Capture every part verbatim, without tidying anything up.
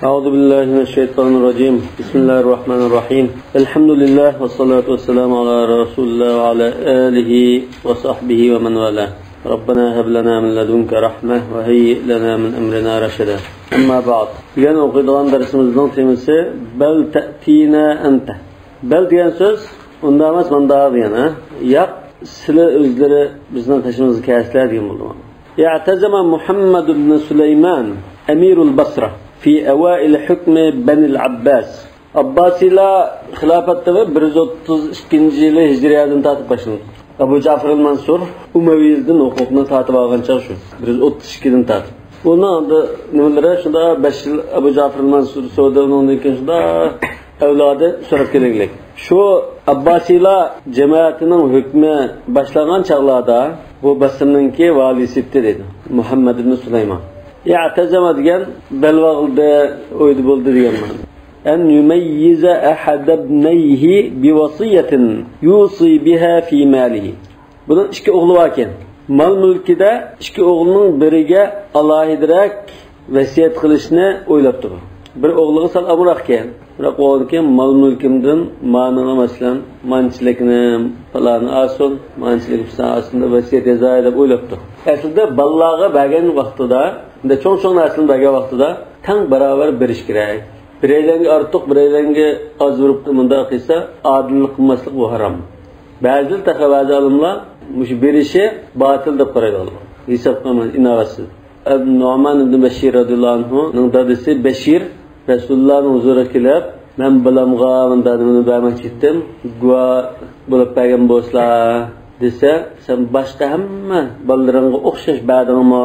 أعوذ بالله من الشيطان الرجيم. بسم الله الرحمن الرحيم. الحمد لله والصلاة والسلام على رسول الله وعلى آله وصحبه ومن والاه. ربنا هب لنا من لدنك رحمة وهيئ لنا من أمرنا رشدا. أما بعد. بۈگۈن ئوقۇيدىغان دەرسىمىزنىڭ تېمىسى بل تأتينا أنت. بەل دېگەن سۆز ئۇنداق ئەمەس، مانداق دېگەن، ھە؟ ياق، سىلەر ئۆزلىرى بىزنىڭ قېشىمىزغا كەلسىلەر دېگەن بولىدۇ. اعتزم محمد بن سليمان أمير البصرة في أوائل حكم بني العباس. ئابباسىيلار خىلاپەت دەۋرى بىر يۈز ئوتتۇز ئىككىنچى يىلى ھىجرىيەدىن تارتىپ باشلىنىدۇ. ئەبۇ جەفەر مەنسۇر ئۇمەۋىيلەردىن ھوقۇقنى تارتىپ ئالغان چاغ شۇ. بىر يۈز ئوتتۇز ئىككىدىن تارتىپ. ئۇنىڭ ئاندا نېمىلىرى شۇنداق بەش يىل ئەبۇ جەفەر مەنسۇر سورىدى، ئۇنىڭدىن كېيىن شۇنداق ئەۋلادى سوراپ كېلىگلىك. شۇ ئابباسىيلار جەمەتىنىڭ ھۆكمى باشلانغان چاغلاردا بۇ بەسرىنىڭكى ۋالىسى ئىدى دەيدۇ. مۇھەممەد ئىبن سۇلايمان. ئەتەزەمە دېگەن بەل باغلىدى، ئويدا بولدى دېگەن مەنە. أن يميز أحد ابنيه بوصية يوصي بها في ماله. بۇنىڭ ئىككى ئوغلى باركەن. مال-مۈلكىدە ئىككى ئوغلىنىڭ بىرىگە ئالاھىدىرەك ۋەسىيەت قىلىشنى ئويلاپتۇ. بىر ئوغلىغا سەل ئامراقكەن. بىراق ئۇ كېيىن مال-مۈلكۈمدىن مانىڭغا، مەسىلەن، مانچىلىكنى پالانى ئالسۇن، مانچىلىك پىسان ئالسۇن دەپ ۋەسىيەت يازاي دەپ ئويلاپتۇ. ئەسلىدە بالىلارغا بەرگەن ۋاقتىدا، ئەمدى چوڭ-چوڭ نەرسىنى بەرگەن ۋاقتىدا تەڭ باراۋەر بېرىش كېرەك. بىرەيلەنگە ئارتۇق، بىرەيلەنگە ئاز بېرىپ مۇنداق قىلسا، ئادىللىق قىلماسلىق بۇ ھارام. بەزىلەر تېخى بەزى ئالىملار مۇشۇ بېرىشى باتىل دەپ قارايدىغانلار. ھېساب قىلماي، ئىناۋەتسىز. ئەبۇ نۇئمان ئىبن بەشىر رەزىياللاھۇ ئەنھۇنىڭ دادىسى بەشىر رەسۇلۇللانىڭ ھۇزۇرىغا كېلىپ، مەن بالامغا مۇنداق نېمىنى بەرمەكچى ئىدىم، گۇۋاھ بولۇپ بەرگەن بولسىلا دېسە، سەن باشقا ھەممە بالىلىرىڭغا ئوخشاش بەردىڭمۇ؟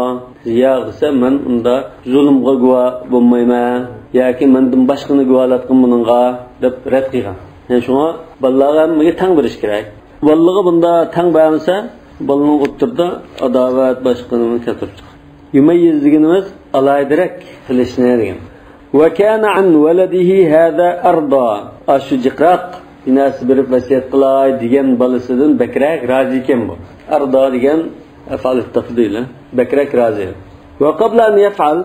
ياق دېسە، مەن ئۇنداق زۇلۇمغا گۇۋاھ بولمايمەن ياكى مەندىن باشقىنى گۇۋاھلاتقىن بۇنىڭغا دەپ رەت قىلغان. يەنى شۇڭا بالىلارغا ھەممىگە تەڭ بېرىش كېرەك. بالىلىرىغا بۇنداق تەڭ بەرمىسە، بالىنىڭ ئوتتۇرىدا ئاداۋەت باشقىنى كەلتۈرۈپ چىقىدۇ. يۇمەييىز دېگىنىمىز ئالاھىدىرەك قىلىشنى دېگەن. وكان عن ولده هذا أرضى. ئاشۇ جىقراق بىناسى بېرىپ ۋەسىيەت قىلاي دېگەن بالىسىدىن بەكرەك رازى ئىكەن بۇ. ئەردا دېگەن ئەفئال تەفزىل، بەكرەك رازى. وقبل أن يفعل،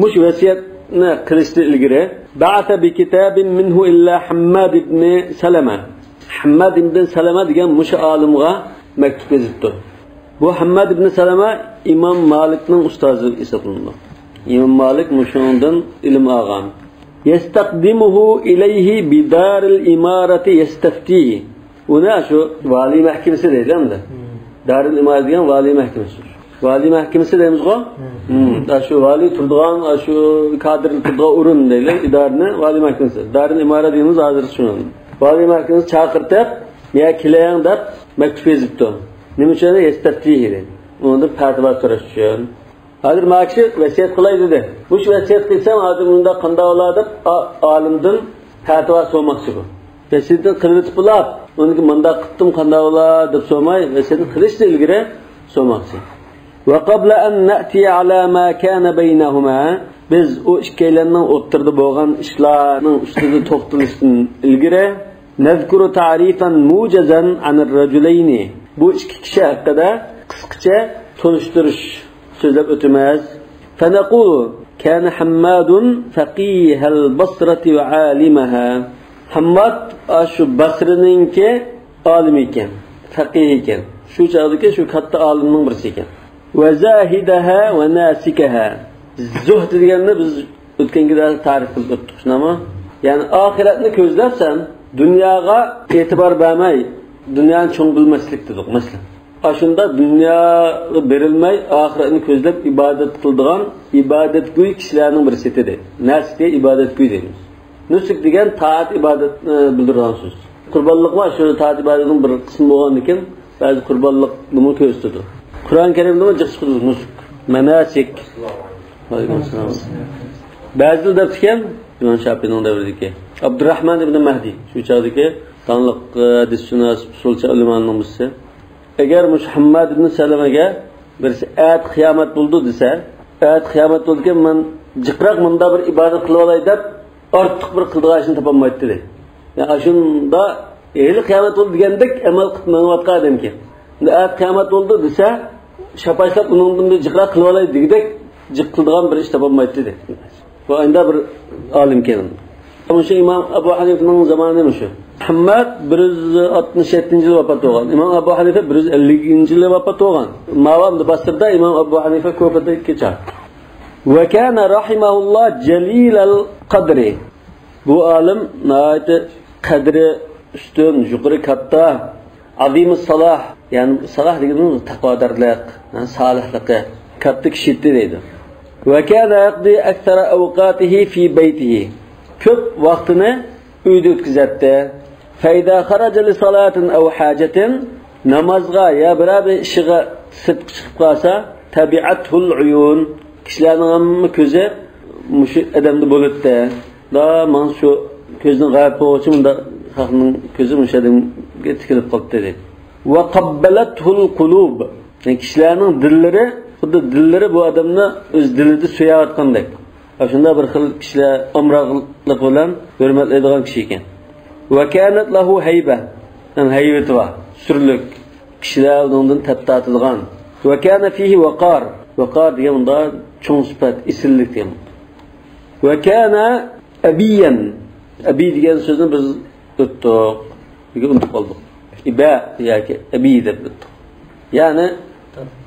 مۇشۇ ۋەسىيەتنى قىلىشتىن ئىلگىرى، بعث بكتاب منه إلى حماد بن سلمة. ھەمماد ئىبن سەلەمە دېگەن مۇشۇ ئالىمغا مەكتۇپ يېزىپتۇ. بۇ ھەمماد ئىبن سەلەمە ئىمام مالىكنىڭ ئۇستازى ھېسابلىنىدۇ. ئىمام مالىك مۇشۇنىڭدىن ئىلىم ئالغان. يستقدمه إليه بدار الإمارة يستفتيه. ئۇنى شۇ ۋالىي مەھكىمىسى دەيدۇ ئەمدى. دارىل ئىمارە دېگەن ۋالىي مەھكىمىسى. ۋالىي مەھكىمىسى دەيمىزغۇ؟ ھە، شۇ ۋالىي تۇرىدىغان، شۇ كادىر تۇرىدىغان ئورۇن دەيلى، ئىدارىنى ۋالىي مەھكىمىسى. دارىل ئىمارە دەيمىز ھازىر شۇنى. ۋالىي مەھكىمىسى چاقىرتىپ، يا كېلىڭ دەپ مەكتۇپ يېزىپتۇ. نېمە ئۈچۈن؟ يەستەفتىھى دەيدۇ. ئۇنىڭدىن پەتىۋا سوراش ئۈچۈن. ھازىر ما كىشى ۋەسىيەت قىلاي دېدى. مۇشۇ ۋەسىيەت قىلسام ھازىر مۇنداق قانداق بولا دەپ ئا-، ئالىمدىن پەتىۋا سورىماقچى بۇ. ۋەسىيىتىنى قىلىۋېتىپ بولاپ، ئۇنىڭكى مانداق قىپتىم قانداق بولا دەپ سورىماي، ۋەسىيەتنى قىلىشتىن ئىلگىرى سورىماقچى. وقبل أن نأتي على ما كان بينهما، بىز ئۇ ئىككىيلەننىڭ ئوتتۇرىدا بولغان ئىشلارنىڭ ئۈستىدە توختىلىشتىن ئىلگىرى، نذكر تعريفا موجزا عن الرجلين، بۇ ئىككى كىشى ھەققىدە قىسقىچە تونۇشتۇرۇش سۆزلەپ ئۆتىمىز. فنقول، كان حماد فقيه البصرة وعالمها. ھەمماد ئاشۇ بەسرىنىڭكى ئالىمى ئىكەن، فەقىھ ئىكەن. شۇ چاغدىكى شۇ كاتتا ئالىمنىڭ بىرسى ئىكەن. وزاهدها وناسكها. زۇھد دېگەننى بىز ئۆتكەن گېپىدە تەرىپ قىلىپ ئۆتتۇق، شۇنداقمۇ؟ يەنى ئاخىرەتنى كۆزلەپ سەن دۇنياغا ئېتىبار بەرمەي، دۇنيانى چوڭ بىلمەسلىك دېدۇق، مەسىلەن. ئاشۇنداق دۇنياغا بېرىلمەي، ئاخىرەتنى كۆزلەپ ئىبادەت قىلىدىغان ئىبادەتگۈي كىشىلەرنىڭ بىرسى دېدى. ناسىك دېگەن ئىبادەتگۈي دەيمىز. نۇسۇك دېگەن تائەت ئىبادەتنى بىلدۈرىدىغان سۆز. قۇربانلىق بار، شۇ تائەت ئىبادەتنىڭ بىر قىسمى بولغاندىكىن، بەزى قۇربانلىقنىمۇ كۆرسىتىدۇ. قۇرئان كەرىمدىمۇ جىق چىقىدۇ نۇسۇك، مەناسىك. ۋەئەلەيكۇمئەسسالام. بەزىلەر دەپتىكەن، ئىمام شاپىئىنىڭ دەۋرىدىكى ئابدۇرراھمان ئىبن مەھدى، شۇ چاغدىكى داڭلىق، ئە، ھەدىسشۇناس، ئۇسۇلچى ئۆلىمانىڭ بىرسى. ئەگەر مۇشۇ ھەمماد ئىبن سەلەمەگە بىرسى ئەتە قىيامەت بولىدۇ دېسە، ئەتە قىيامەت بولىدىكەن، مەن جىقراق مۇنداق بىر ئىبادەت قىلىۋالاي دەپ، ئارتۇق بىر قىلىدىغان ئىشنى تاپالمايتتى دەيدۇ. يەنى ئاشۇنداق ھېلى قىيامەت بولدى دېگەندەك ئەمەل قىلىپ مېڭىۋاتقان ئادەمكەن. ئەمدى ئەتە قىيامەت بولدى دېسە، شاپاشلاپ ئۇنىڭدىن بىر جىقراق قىلىۋالاي دېگۈدەك جىق قىلىدىغان بىر ئىش تاپالمايتتى دەيدۇ. بۇ ئەمدى بىر ئالىمكەن. مۇشۇ ئىمام ئەبۇ ھەنىفىنىڭ زامانى مۇشۇ. مۇھەممەد بىر يۈز ئاتمىش يەتتىنچى يىلى ۋاپات بولغان. ئىمام ئەبۇ ھەنىفە بىر يۈز ئەللىكىنچى يىلى ۋاپات بولغان. ماۋامدا باسرىدا، ئىمام ئەبۇ ھەنىفە كۇفىدىكى چاغ. وكان رحمه الله جليل القدر. بۇ ئالىم ناھايىتى قەدرى ئۈستۈن، يۇقىرى، كاتتا، عظيم الصلاح، يەنى سالاھ دېگىنىمىز تەقۋادارلىق، يەنى سالىھلىقى، كاتتا كىشى ئىدى دەيدۇ. وكان يقضي أكثر أوقاته في بيته. كۆپ ۋاقتىنى ئۆيدە ئۆتكۈزەتتى. فإذا خرج لصلاة أو حاجة، نامازغا يا بىرەر بىر ئىشىغا سىرتقا چىقىپ قالسا، تبعته العيون، كىشىلەرنىڭ ھەممە كۆزى مۇشۇ ئادەمدە بولاتتى. دا ماڭا شۇ كۆزدىن غايىب بولغۇچى مۇنداق خەقنىڭ كۆزى مۇشۇ ئادەمگە تىكىلىپ قاپتۇ دەيدۇ. وقبلته القلوب، يەنى كىشىلەرنىڭ دىللىرى، خۇددى دىللىرى بۇ ئادەمنى ئۆز دىلىدا سۆيۈۋاتقاندەك. ئاشۇنداق بىر خىل كىشىلەر ئامراقلىق بىلەن ھۆرمەتلەيدىغان كىشى ئىكەن. وكانت له هيبة، يەنى ھەيۋىتى بار، سۈرلۈك، كىشىلەر ئۇنىڭدىن تەپ تارتىدىغان. وكان فيه وقار، ۋەقار دېگەن مۇنداق چوڭ سۈپەت، ئېسىللىك دېگەن. وكان أبيا، ئەبىي دېگەن سۆزنى بىز ئۆتتۇق، ياكى ئۇنتۇپ قالدۇق. ئىبا ياكى ئەبىي دەپ ئۆتتۇق. يەنى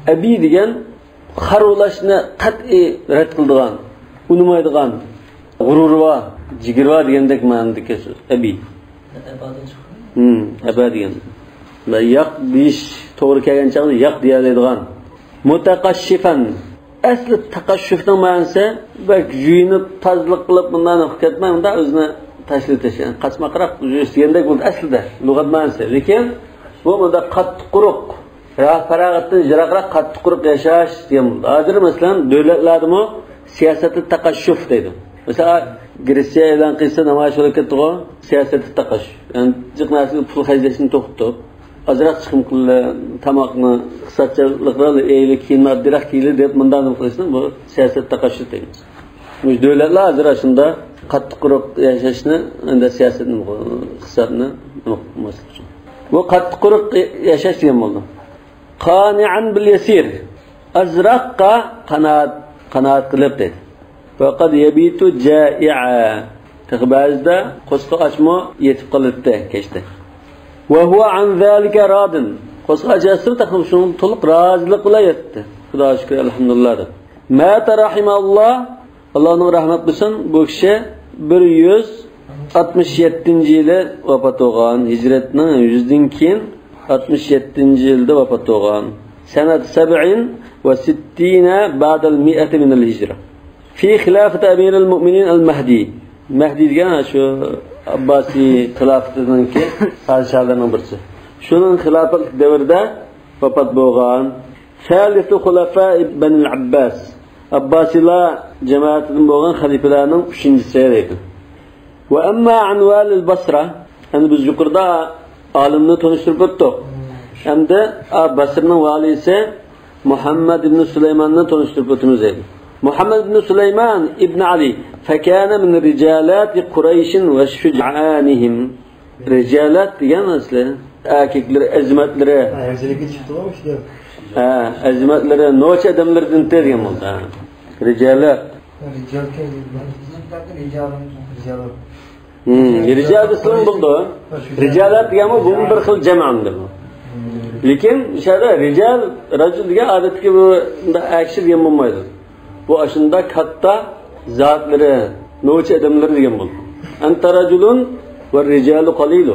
ئەبىي دېگەن خار ئۇلاشنى قەتئىي رەت قىلىدىغان، ئۇنىمايدىغان، غۇرۇرى بار، جىگىرى بار دېگەندەك مەنىدىكى سۆز ئەبىي. ئەبادىن چىققان. ھىم، ئەبا دېگەن. ۋە ياق دېيىش توغرا كەلگەن چاغدا ياق دېيەلەيدىغان. مۇتەقەششىفەن. ئەسلى تەقەششۇفنىڭ مەنىسى بەك يۇيۇنۇپ، تازىلىق قىلىپ، مۇنداق قىلىپ كەتمەي، مۇنداق ئۆزىنى تاشلىۋېتىش. يەنى قاچماقراق يۈرۈش دېگەندەك بولدى ئەسلىدە، لۇغەت مەنىسى. لېكىن بۇ مۇنداق قاتتىق قۇرۇق، راھەت-پاراغەتتىن يىراقراق، قاتتىق قۇرۇق ياشاش دېگەن بولدى. ھازىر، مەسىلەن، دۆلەتلەردىمۇ سىياسەتتە تەقەششۇف دەيدۇ. مەسىلەن، گرېتسىيە ئېلان قىلسا، نامايىش بولۇپ كەتتىغۇ، سىياسەتتە تەقەششۇف. يەنى جىق نەرسىگە پۇل خەجلەشنى توختىتىپ، ئازراق چىقىم قىلىپ، تاماقنى ئىقتىسادچانلىقراق ئېلىپ، كىيىمنى ئاددىيراق كىيىلى دەپ، مۇنداق نېمە قىلىشنى بۇ سىياسەت تەقەششۇ دەيمىز. مۇشۇ دۆلەتلەر ھازىر ئاشۇنداق قاتتىق قۇرۇق ياشاشنى، ئەمدى سىياسەتنى، ئىقتىسادنى نېمە قىلماسلىق ئۈچۈن. بۇ قاتتىق قۇرۇق ياشاش دېگەن بولىدۇ. قانعا باليسير، ئازراققا قانائەت، قانائەت قىلىپ دەيدۇ. وقد يبيت جائعا، تېخى بەزىدە قورسىقى ئاچمۇ يېتىپ قالاتتى كەچتە. وهو عن ذلك راض، قورسىقى ئاچ ياتسىمۇ تېخى شۇنىڭغا تولۇق رازىلىق بىلەن ياتتى. خۇداغا شۈكۈر، ئەلھەمدۇلىللا دەپ. مات رحمه الله، ئاللا ئۇنىڭغا رەھمەت قىلسۇن، بۇ كىشى بىر يۈز ئاتمىش يەتتىنچى يىلى ۋاپات بولغان، ھىجرەتنىڭ يۈزدىن كېيىن ئاتمىش يەتتىنچى يىلدا ۋاپات بولغان. سنة سبع وستين بعد المائة من الهجرة. في خلافة أمير المؤمنين المهدي. مەھدى دېگەن شۇ ئابباسىي خىلاپىتىنىڭكى پادىشاھلىرىنىڭ بىرسى. شۇنىڭ خىلاپەتلىك دەۋرىدە ۋاپات بولغان. ثالث خلفاء بني العباس. ئابباسىيلار جەمەتىدىن بولغان خەلىپىلەرنىڭ ئۈچىنچىسى دەيدۇ. وأما عن والي البصرة، ئەمدى بىز يۇقىرىدا ئالىمنى تونۇشتۇرۇپ ئۆتتۇق. ئەمدى، ئا، بەسرىنىڭ ۋالىيسى مۇھەممەد ئىبن سۇلايماننى تونۇشتۇرۇپ ئۆتىمىز دەيدۇ. مۇھەممەد ئىبن سۇلايمان ئىبن ئەلى، فكان من رجالات قريش وشجعانهم. رىجالات دېگەن ئەسلى ئەركەكلىرى، ئەزىمەتلىرى. ھە، ھەمزىلىكى چىقتىغۇ ئىشتە. ھە، ئەزىمەتلىرى، نوچى ئادەملىرىدىن دېگەن بولدى. ھە. رىجالات. رىجال كەلدى. رىجال. ھىم، رىجال دېسىمۇ بولىدۇ. رىجالات دېگەنمۇ بۇمۇ بىر خىل جەمئ ئەمدى بۇ. لېكىن مۇشۇ يەردە رىجال، راجۇل دېگەن ئادەتتىكى بۇ ئەر كىشى دېگەن بولمايدۇ. بۇ ئاشۇنداق كاتتا زاتلىرى، نوچى ئادەملىرى دېگەن بولىدۇ. أنت رجل والرجال قليل.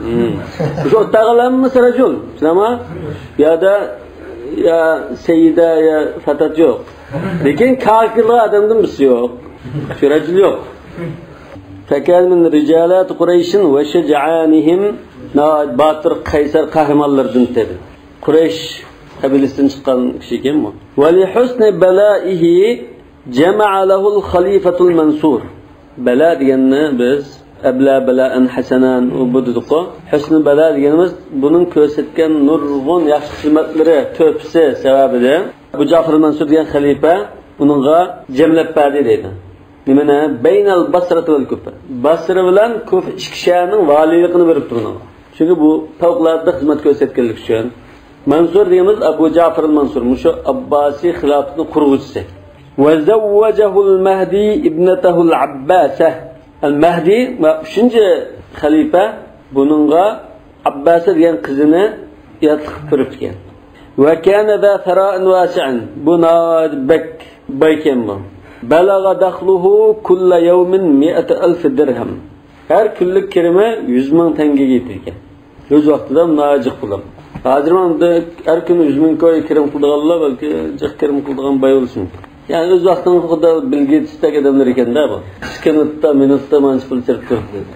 ھىم. شۇ ئوتتاغىلار ھەممىسى راجۇل. شۇنداقمۇ؟ بۇ يەردە يا سەييىدە، يا فەتات يوق. لېكىن كاكىلىق ئادەمدىن بىرسى يوق. شۇ راجۇل يوق. فكان من رجالات قريش وشجعانهم، ناھايىتى باتۇر قەيسەر قەھرىمانلىرىدىن دېدى. قۇرەيش قەبىلىسىدىن چىققان كىشى ئىكەن بۇ. ولحسن بلائه جمع له الخليفة المنصور. بەلا دېگەننى بىز ئەبلە بەلائەن ھەسەنەن، ئۇ بۇ دېدۇققۇ. ھۆسنى بەلا دېگىنىمىز بۇنىڭ كۆرسەتكەن نۇرغۇن ياخشى خىزمەتلىرى، تۆھپىسى سەۋەبىدىن ئەبۇ جەئفەر مەنسۇر دېگەن خەلىپە ئۇنىڭغا جەملەپ بەردى دەيدۇ. نېمىنى؟ بين البصرة والكوفة. بەسرە بىلەن كۇفا ئىككى شەھەرنىڭ ۋالىيلىقىنى بېرىپتۇ ئۇنىڭغا. چۈنكى بۇ پەۋقۇلئاددە خىزمەت كۆرسەتكەنلىكى ئۈچۈن. مەنسۇر دېگىنىمىز ئەبۇ جەئفەر مەنسۇر، مۇشۇ ئابباسىي خىلاپىتىنىڭ قۇرغۇچىسى. وزوجه المهدي ابنته العباسة. ئەل مەھدى ۋە ئۈچىنچى خەلىپە بۇنىڭغا ئابباسە دېگەن قىزىنى ياتلىق قىلىپ بېرىپتىكەن. وكان ذا ثراء واسع. بۇ ناھايىتى بەك بايكەن بۇ. بلغ دخله كل يوم مائة ألف درهم. ھەر كۈنلۈك كىرىمى يۈز مىڭ تەڭگىگە يېتىدىكەن. ئۆز ۋاقتىدا ناھايىتى جىق پۇل. ھازىرمۇ ئەمدى ھەر كۈنى يۈز مىڭ كوي كىرىم قىلىدىغانلار بەلكى جىق كىرىم قىلىدىغان باي بولۇشى مۇمكىن. يەنى ئۆز ۋاقتىنىڭ خۇددى بىل گېيتستەك ئادەملەر ئىكەن-دە بۇ. ئىككى مىنۇتتا، مىنۇتتا مانچە پۇل چىرىپ تۇرۇپتۇ.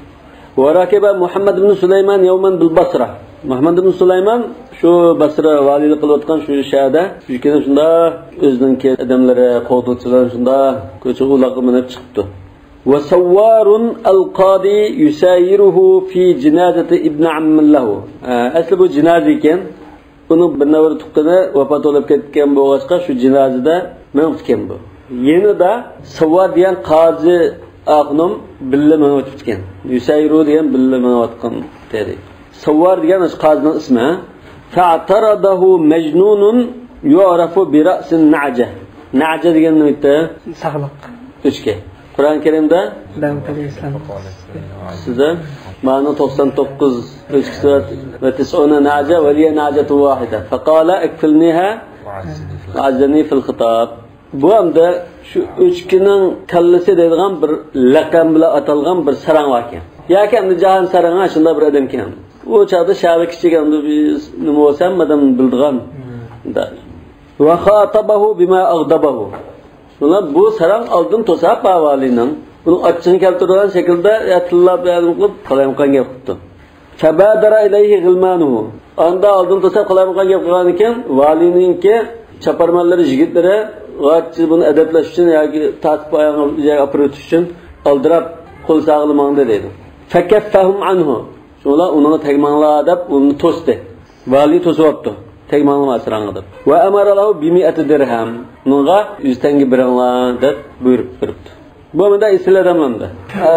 وركب محمد بن سليمان يوما بالبصرة. مۇھەممەد ئىبن سۇلايمان شۇ بەسرە ۋالىيلىق قىلىۋاتقان شۇ شەھەردە بىر كۈنى شۇنداق ئۆزىنىڭكى ئادەملىرى، قوغدىغۇچىلىرى شۇنداق كوچىغا ئۇلاققا مىنىپ چىقىپتۇ. وسوار القاضي يسايره في جنازة ابن عم له. ئە، ئەسلى بۇ جىنازا ئىكەن. ئۇنىڭ بىر نەۋرە تۇغقىنى ۋاپات بولۇپ كەتكەن بولغاچقا، شۇ جىنازىدە مېڭىپتىكەن بۇ. يېنىدا ساۋۋار دېگەن قازى ئاخۇنۇم بىللە مېڭىۋېتىپتىكەن. يۈسەيرۇ دېگەن بىللە مېڭىۋاتقان دېدى. ساۋۋار دېگەن ئاشۇ قازىنىڭ ئىسمى، ھە؟ فاعترضه مجنون يعرف برأس النعجة. نەجە دېگەن نېمە؟ ساغلىق. ئۆچكە. قۇرئان كەرىمدە بەلكى ئىسلام. سىزدە مانىڭ توقسان توققۇز ئۆچكىسى ۋە تسعون نعجة ولي نعجة واحدة فقال اكفلنيها وعزني في الخطاب. بۇ ئەمدى شۇ ئۆچكىنىڭ كاللىسى دەيدىغان بىر لەقەم بىلەن ئاتالغان بىر ساراڭ باركەن. ياكى ئەمدى جاھان ساراڭى شۇنداق بىر ئادەمكەن. ئۇ چاغدا شەھەر كىچىك ئەمدى بىز نېمە بولسا ھەممە ئادەم بىلىدىغان. وخاطبه بما أغضبه. شۇڭلار بۇ ساراڭ ئالدىن توساپ ۋالىنىڭ بۇنىڭ ئاچچىقىنى كەلتۈرىدىغان شەكىلدە يا تىللاپ يا نېمە قىلىپ قالايمىقان گەپ قىپتۇ. فبادر إليه غلمانه. ئاندا ئالدىن توساپ قالايمىقان گەپ قىلغانىكەن، ۋالىنىڭكى چاپارمەنلىرى، يىگىتلىرى غايەت بۇنى ئەدەپلەش ئۈچۈن ياكى تارتىپ ئاياغىنى بىر جايغا ئاپىرىۋېتىش ئۈچۈن ئالدىراپ قول ساغلىماڭدى دەيدۇ. فكفهم عنه. شۇڭلار ئۇنىڭغا تەگمەڭلار دەپ ئۇنى توستى. ۋالىي توسۇۋاپتۇ. تەگمەڭلار ساراڭغا دەپ. وأمر له بمائة درهم. ئۇنىڭغا يۈز تەڭگە بېرىڭلار دەپ بۇيرۇق بېرىپتۇ. بۇ مۇنداق ئېسىل ئادەم ئەمدى. ھە.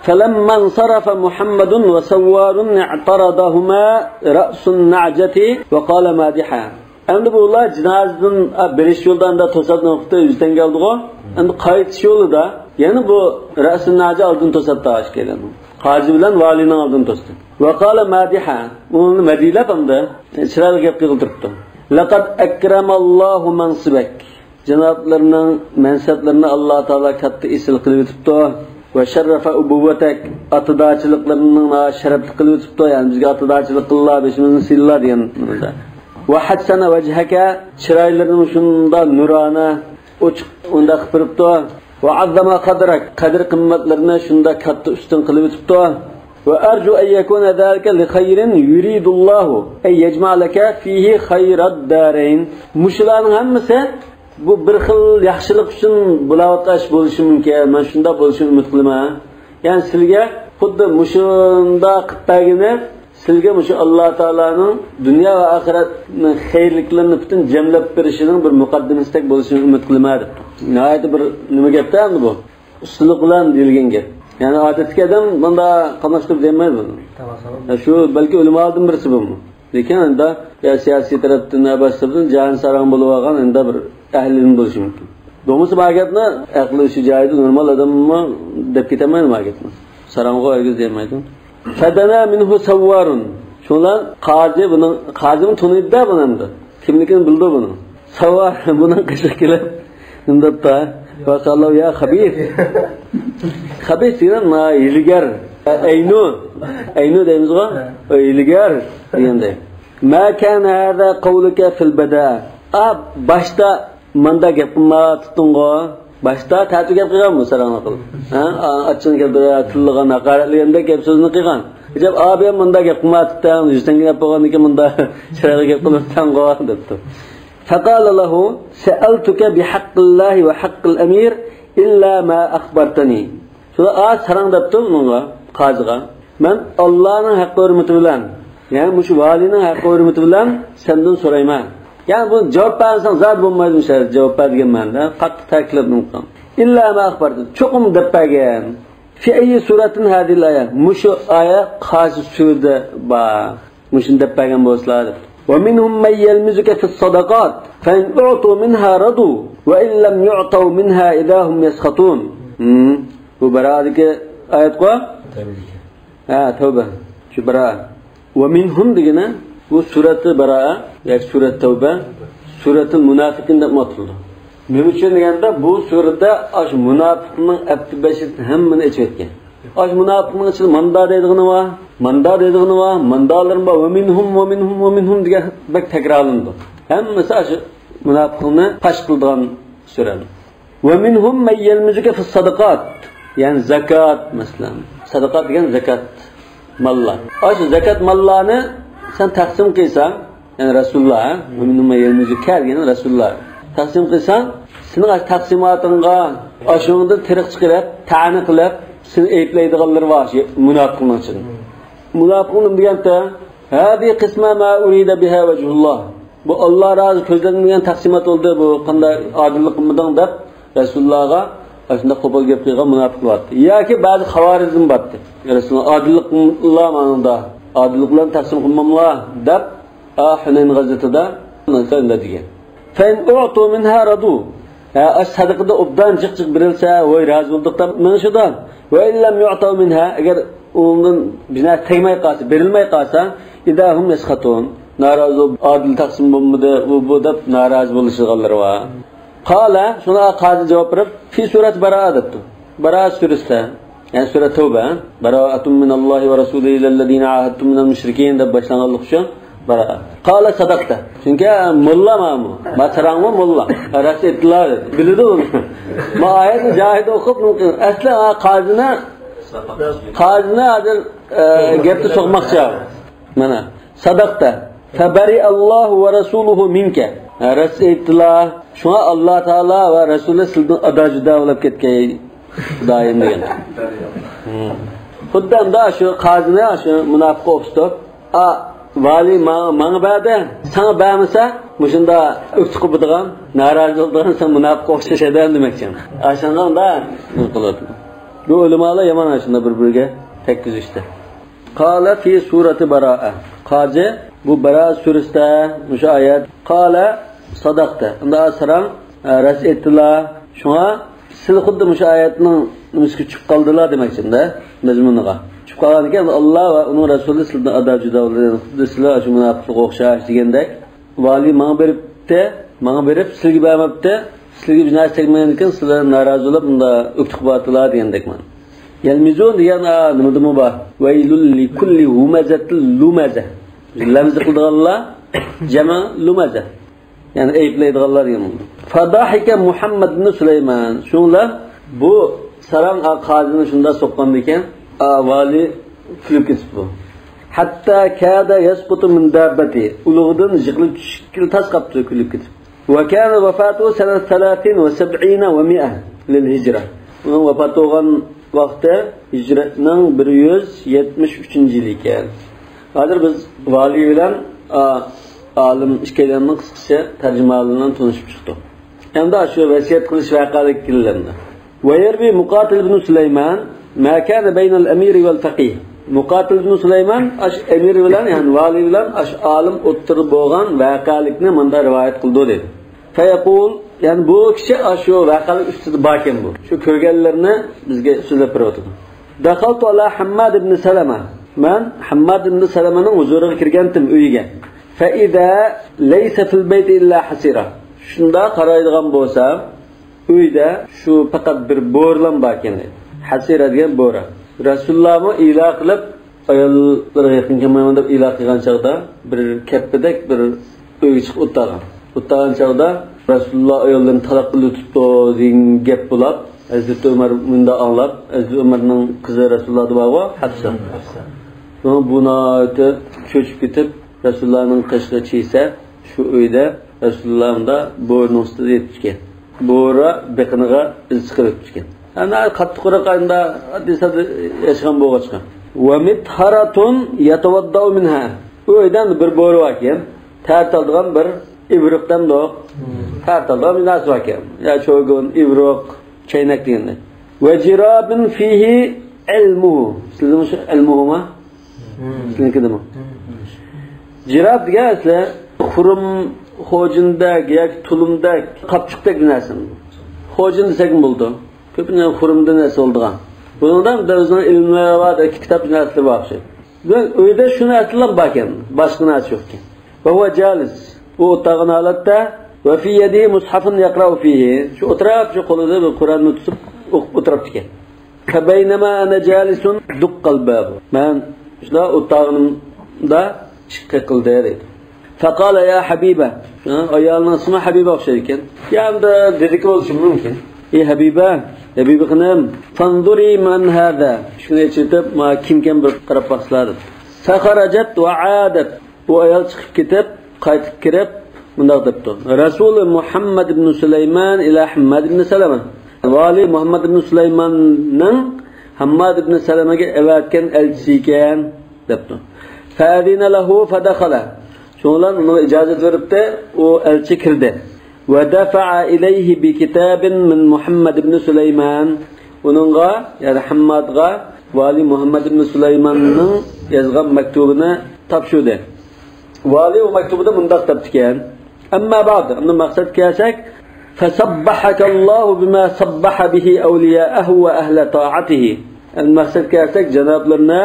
فلما انصرف محمد وسوار اعترضهما رأس النعجة وقال مادحا. ئەمدى بۇلار جىنازىدىن، ئا، بېرىش يولىدا ئاندا توساتنى ئوقۇپتۇ، يۈز تەڭگە ئالدىغۇ. ئەمدى قايتىش يولىدا يەنە بۇ رەسۇن نەجى ئالدىن توساتتى ئاشۇ ئىككىيلەننى. قازى بىلەن ۋالىينىڭ ئالدىنى توستى. ۋەقالە مادىھا، ئۇنى مەدھىيلەپ ئەمدى چىرايلىق گەپ قىلدۇرۇپتۇ. لەقەد ئەكرەمەللاھۇ مەنسىبەك. جانابلىرىنىڭ مەنسەپلىرىنى ئاللا تائالا كاتتا ئېسىل قىلىۋېتىپتۇ. ۋە شەررەفە ئۇبۇۋۋەتەك، ئاتىدارچىلىقلىرىنىڭ شەرەپلىك قىلىۋېتىپتۇ. يەنى بىزگە ئاتىدارچىلىق قىللا، بېشىمىزنى سىيلا دېگەن مەنىدە. ۋە ھەسسەنە ۋەجھەكە، چىرايلىرىنى شۇنداق نۇرانە، ئوچۇق ئۇنداق قىلىپ بېرىپتۇ. ۋە ئەززەمە قەدرەك، قەدىر قىممەتلىرىنى شۇنداق كاتتا ئۈستۈن قىلىۋېتىپتۇ. ۋە ئەرجۇ ئەن يەكۇنە زالىكە لىخەيرىن يۇرىدۇللاھۇ ئەن يەجمەئە لەكە فىھى خەيرەد دارەين. مۇشۇلارنىڭ ھەممىسى بۇ بىر خىل ياخشىلىق ئۈچۈن بولاۋاتقان ئىش بولۇشى مۇمكىن. مەن شۇنداق بولۇشىنى ئۈمىد قىلىمەن. يەنى سىلىگە خۇددى مۇشۇنداق قىلىپ بەرگىنى سىلىگە مۇشۇ ئاللا تائالانىڭ دۇنيا ۋە ئاخىرەتنىڭ خەيرلىكلىرىنى پۈتۈن جەملەپ بېرىشىنىڭ بىر مۇقەددىمىسىدەك بولۇشىنى ئۈمىد قىلىمەن دەپتۇ. ناھايىتى بىر نېمە گەپتە ئەمدى بۇ؟ ئۇستىلىق بىلەن دېيىلگەن گەپ. يەنى ئادەتتىكى ئادەم مۇنداق قاملاشتۇرۇپ دېيەلمەيدۇ بۇنى. ھە، شۇ بەلكى ئۆلىمالاردىن بىرسى بۇمۇ. لېكىن ئەمدى يا سىياسىي تەرەپتىن، يا باشقا تەرەپتىن جاھان ساراڭ بولۇۋالغان ئەمدى بىر ئەھلىدىن بولۇشى مۇمكىن. بولمىسا ما گەپنى ئەقلى شۇ جايىدا نورمال ئادەممۇ دەپ كېتەلمەيدۇ ما گەپنى. ساراڭغۇ ھەرگىز دېيەلمەيدۇ. فدنا منه سوار. شۇڭلار قازى بۇنىڭ، قازىمۇ تونۇيدۇ-دە بۇنى ئەمدى. كىملىكىنى بىلىدۇ بۇنىڭ. سوار بۇنىڭ قېشىغا كېلىپ، نېمە دەپتۇ؟ ۋەقالە يا خەبىس. خەبىس دېگەن ما ھىيلىگەر. ئەينۇ. ئەينۇ دەيمىزغۇ؟ ھە. ئەي ھىيلىگەر دېگەندەك. ما كان هذا قولك في البداء. ئا، باشتا ماندا گەپ قىلماپتىڭغۇ؟ باشتا تەتۈر گەپ قىلغانمۇ ساراڭلار قىلىپ؟ ھە؟ ئا، ئاچچىقىنى كەلتۈرۈپ، تىللىغان، ھاقارەتلىگەندەك گەپ سۆزنى قىلغان. ئەجەب، ئابىيەم مۇنداق گەپ قىلماپتىتەڭ، يۈز تەڭگە گەپ بولغاندىكىن مۇنداق چىرايلىق گەپ قىلىپتىڭغۇ دەپتۇ. فقال له سألتك بحق الله وحق الأمير إلا ما أخبرتني. شۇنداق، ئا، ساراڭ دەپتۇ ئۇنىڭغا، قازىغا. مەن ئاللانىڭ ھەققى ھۆرمىتى بىلەن، يەنى مۇشۇ ۋالىينىڭ ھەققى ھۆرمىتى بىلەن سەندىن سورايمەن. يەنى بۇنى جاۋاب بەرسەڭ زادى بولمايدۇ مۇشۇ يەردە جاۋاب بەر دېگەن مەنىدە. قاتتىق تەكىتلەپ نېمە قىلغان. إلا ما أخبرتني. چوقۇم دەپ بەرگىن. في أي سورة هذه الآية. مۇشۇ ئايەت قايسى سۈرىدە بار؟ مۇشۇنى دەپ بەرگەن بولسىلا دەپ. ومنهم من يلمزك في الصدقات فإن أعطوا منها رضوا وإن لم يعطوا منها إذا هم يسخطون. ھىم، بۇ براءەدىكى ئايەتقۇ؟ ھە، تەۋبە. شۇ براءە. ۋە مىنھۇم دېگىنى، بۇ سۈرەتى براءە ياكى سۈرەت تەۋبە، سۈرەتۇل مۇنافىقىن دەپمۇ ئاتىلىدۇ. نېمە ئۈچۈن دېگەندە، بۇ سۈرىدە ئاشۇ مۇناپىقنىڭ ئەپتى بەشىسىنى ھەممىنى ئېچىۋەتكەن. ئاشۇ مۇناپىقنىڭ ئىچىدە ماندا دەيدىغىنى بار، ماندا دەيدىغىنى بار، ماندالىرىمۇ بار، ۋە مىنھۇم، ۋە مىنھۇم، ۋە مىنھۇم دېگەن بەك تەكرارلىنىدۇ. ھەممىسى ئاشۇ مۇناپىقنى پاش قىلىدىغان سۈرە. ۋە مىنھۇم مەن يەلمىزۇكە فىس سەدىقات. يەنى زاكات، مەسىلەن. سەدىقات دېگەن زاكات ماللار. ئاشۇ زاكات ماللارنى سەن تەقسىم قىلساڭ، يەنى رەسۇلۇللا، ھە؟ ۋە مىنھۇم مەن يەلمىزۇكە دېگەن رەسۇلۇللا. تەقسىم قىلساڭ، سېنىڭ ئاشۇ تەقسىماتىڭغا، ئاشۇنىڭدىن تېرىق چىقىرىپ، تەنە قىلىپ، سېنى ئەيىبلەيدىغانلىرى بار، شۇ مۇناپىقنىڭ ئىچىدە. مۇناپىقنىڭ دېگەنتە، ھەزىھى قىسمە ما ئۇرىدە بىھا ۋەجھۇللا. بۇ ئاللا رازى كۆزلەنمىگەن تەقسىمات بولدى، بۇ قانداق ئادىللىق قىلمىدىڭ دەپ رەسۇلۇللاغا ئاشۇنداق قوپال گەپ قىلغان مۇناپىقلار بار. ياكى بەزى خاۋارىزم بار ئىدى. رەسۇلۇللا ئادىللىق قىلماملا ماڭىڭدا، ئادىللىق بىلەن تەقسىم قىلماملا دەپ، ئا، ھۈنەين غەزۋىتىدە شۇنداق دېگەن. فەئىن ئۇتۇ مىنھا رەدۇ. ھە، ئاشۇ سەدىقىدە ئوبدان جىق جىق بېرىلسە، ۋاي رازى بولدۇق دەپ مېڭىشىدۇ. ۋە ئىللەم يۇئتاۋ مىنھا، ئەگەر ئۇنىڭدىن بىر نەرسە تەگمەي قالسا، بېرىلمەي قالسا، ئىدا ھۇم يەسخەتۇن. نارازى بولۇپ، ئادىل تەقسىم بولمىدى، ئۇ بۇ دەپ نارازى بولۇشىدىغانلىرى بار. قالە، شۇڭا قازى جاۋاب بېرىپ، فى سۈرەت باراءە دەپتۇ. باراءە سۈرىسىدە، يەنى سۈرە تەۋبە، براءەتۇن مىنەللاھى ۋە رەسۇلىھى ئىلەللەزىنە ئاھەدتۇم مىنەل مۇشرىكىن دەپ باشلانغانلىقى ئۈچۈن باراءە. قالە سەدەقتە. چۈنكى موللا مانا بۇ. ما ساراڭمۇ موللا. راست ئېيتتىلا دېدى. بىلىدۇ ئۇنى. ما ئايەتنى جاھىلدا ئوقۇپ، ئەسلى قازىنى، قازىنى ھازىر، ئە، گەپتە سوقماقچى. مانا، سەدەقتە. فەبەرىئەللاھۇ ۋە رەسۇلۇھۇ مىنكە. ھە، راست ئېيتتىلا. شۇڭا ئاللا تائالا ۋە رەسۇلى سىلىدىن ئادا جۇدا بولۇپ كەتكەي، خۇدايىم دېگەن. ھىم. خۇددى ئەمدى شۇ قازىنى شۇ مۇناپىققا ئوخشىتىپ، ئا، ۋالىي ماڭا، ماڭا بەردى، ساڭا بەرمىسە، مۇشۇندا ئۆكتە قوپىدىغان، نارازى بولىدىغان سەن مۇناپىققا ئوخشاش ئادەم دېمەكچى. ئاشۇنداقتا نېمە قىلىدۇ؟ بۇ ئۆلىمالار يامان ئاشۇنداق بىر-بىرىگە تەگكۈزۈشتە. قالە فى سۈرەتى باراءە. قازى، بۇ باراءە سۈرىسىدە مۇشۇ ئايەت. قالە سەدەقتە. ئەمدى ساراڭ، ئە، راست ئېيتتىلا. شۇڭا سىلى خۇددى مۇشۇ ئايەتنىڭ نېمىسىگە چۈشۈپ قالدىلا دېمەكچىمدە، مەزمۇنىغا. چۈشۈپ قالغان ئىكەن، ئاللا ۋە ئۇنىڭ رەسۇلى سىلىدىن ئادا جۇدا بولىدۇ. خۇددى سىلى شۇ مۇناپىقلىققا ئوخشاش دېگەندەك. ۋالىي ماڭا بېرىپتى، ماڭا بېرىپ سىلىگە بەرمەپتى، سىلىگە بىر نەرسە تەگمىگەندىكىن سىلەر نارازى بولۇپ مۇندا ئۆكتە قىلىۋاتىلا دېگەندەك مانا. يەلمىزۇن دېگەن، ئا، نېمىدىمۇ بار؟ ۋەيلۇل لىكۇللى ھۇمەزەتىل لۇمەزە. لەمزە قىلىدىغانلار، جەمە لۇمەزە. يەنى ئەيىبلەيدىغانلار دېگەن بولىدۇ. فەداھىكە مۇھەممەد ئىبنى سۇلەيمان. شۇڭلار بۇ ساراڭ، ئا، قازىنى شۇنداق سوققاندىكىن، ئا، ۋالىي كۈلۈپ كېتىپتۇ. ھەتتا كادە يەسقۇتۇ مىن داببەتى. ئۇلۇغىدىن يىقىلىپ چۈشۈشكىلا تاس قاپتۇ كۈلۈپ كېتىپ. ۋە كانە ۋەفاتۇ سەنەتە سەلاسىن ۋە سەبئىنە ۋە مىئە لىل ھىجرە. ئۇنىڭ ۋاپات بولغان ۋاقتى ھىجرەتنىڭ بىر يۈز يەتمىش ئۈچىنچى يىلى ئىكەن. ھازىر بىز ۋالىي بىلەن، ئا، ئالىم ئىككىيلەننىڭ قىسقىچە تەرجىمىھالى بىلەن تونۇشۇپ چىقتۇق. ئەمدى شۇ ۋەسىيەت قىلىش ۋەقەلىككە كېلىمىز. ۋە يەرۋى مۇقاتىل ئىبنى سۇلەيمان ما كانە بەينەل ئەمىرى ۋەل فەقىھ. مۇقاتىل ئىبنى سۇلەيمان ئاش ئەمىر بىلەن، يەنى ۋالىي بىلەن ئاش ئالىم ئوتتۇرىدا بولغان ۋەقەلىكنى مۇندا رىۋايەت قىلىدۇ دېدى. فيقول، يەنى بۇ كىشى ئاشۇ ۋەقەلىك ئۈستىدە باركەن بۇ. شۇ كۆرگەنلىرىنى بىزگە سۆزلەپ بېرىۋاتىدۇ. دەخەلتۇ ئالا ھەمماد ئىبنى سەلەمە. مەن ھەمماد ئىبنى سەلەمەنىڭ ھۇزۇرىغا كىرگەنتىم ئۆيىگە. فەئىزا لەيسە فىل بەيتى ئىللا ھەسىرە. شۇنداق قارايدىغان بولسام، ئۆيدە شۇ پەقەت بىر بورىلام باركەن دەيدۇ. ھەسىرە دېگەن بورا. رەسۇلۇللامۇ ئىلا قىلىپ، ئاياللىرىغا يېقىن كەلمەيمەن دەپ ئىلا قىلغان چاغدا بىر كەپپىدەك بىر ئۆيگە چىقىپ ئولتۇرغان. ئولتۇرغان چاغدا رەسۇلۇللا ئاياللىرىنى تالاق قىلىۋېتىپتۇ دېگەن گەپ بولاپ، ھەزرىتى ئۆمەر مۇنداق ئاڭلاپ، ھەزرىتى ئۆمەرنىڭ قىزى رەسۇلۇللادا بارغۇ، ھەپسە. شۇڭا بۇ ناھايىتى چۆچۈپ كېتىپ، رەسۇلۇللانىڭ قېشىغا چىگسە، شۇ ئۆيدە رەسۇلۇللا مۇندا بورىنىڭ ئۈستىدە يېتىپتىكەن. بورا بېقىنىغا ئىز چىقىرىپ ئۆتۈپتىكەن. ئەنە قاتتىق قۇرۇق ئايدا ئاددىي ساددا ياشىغان بولغاچقا. ۋە مىتھاراتۇن يەتەۋەددەئۇ مىنھا. ئۇ ئۆيدە بىر بورا باركەن. تەرىتىدىغان بىر ئىۋرىق دەمدۇق. تەرىتىدىغان بىر نەرسە باركەن. يا چوگۇن، ئىۋرىق، چەينەك دېگەندەك. ۋە جىرابىن فىھى ئىلمۇھۇ. سىزنىڭ شۇ ئىلمۇھۇما؟ سىزنىڭكىدىمۇ؟ جىراب دېگەن ئەسلى خۇرۇم، خوجۇندەك ياكى تۇلۇمدەك، قاپچۇقتەك نەرسە. خوجۇن دېسەكمۇ بولىدۇ. كۆپىنچە خۇرۇمدىن ھاسىل بولىدىغان. بۇنىڭدا ئۆزىنىڭ ئىلمى بار، كىتاب نەرسىلىرى بار ئوخشايدۇ. بىز ئۆيدە شۇ نەرسىلەر باركەن، باشقا نەرسە يوقكەن. وهو جالس، ئۇ ئولتۇرغان ھالەتتە، وفي يده مصحف يقرأ فيه، شۇ ئولتۇرۇپ، شۇ قولىدا بىر قۇرئاننى تۇتۇپ ئوقۇپ ئولتۇرۇپتىكەن. فبينما أنا جالس دق الباب، مەن شۇنداق ئولتۇرغىنىمدا ئىشىك قېقىلدى دەيدۇ. فقال يا حبيبة، ھە، ئايالنىڭ ئىسمى ھەبىبە ئوخشايدىكەن. يا ئەمدى دېدىكى بولۇشى مۇمكىن. ئى ھەبىبە، ھەبىبە خېنىم، فانظري من هذا، ئىشىكنى ئېچىۋېتىپ، ما كىمكەن بىر قاراپ باقسىلا دەپ. فخرجت وعادت، ئۇ ئايال چىقىپ كېتىپ، قايتىپ كىرىپ مۇنداق دەپتۇ: رسول محمد بن سليمان إلى حماد بن سلمة، ۋالىي مۇھەممەد ئىبن سۇلايماننىڭ ھەمماد ئىبن سەلەمەگە ئەۋەتكەن ئەلچىسى ئىكەن دەپتۇ. فأذن له فدخل، شۇنىڭ بىلەن ئۇنىڭغا ئىجازەت بېرىپتۇ، ئۇ ئەلچى كىردى. ودفع إليه بكتاب من محمد بن سليمان، ئۇنىڭغا، يەنى ھەممادقا ۋالىي مۇھەممەد ئىبن سۇلايماننىڭ يازغان مەكتۇبىنى تاپشۇردى. ۋالىي ئۇ مەكتۇبىدا مۇنداق دەپتىكەن: أما بعد، ئەمدى مەقسەتكە كەلسەك، فصبحك الله بما صبح به أولياءه وأهل طاعته. ئەمدى مەقسەتكە كەلسەك، جانابلىرىنى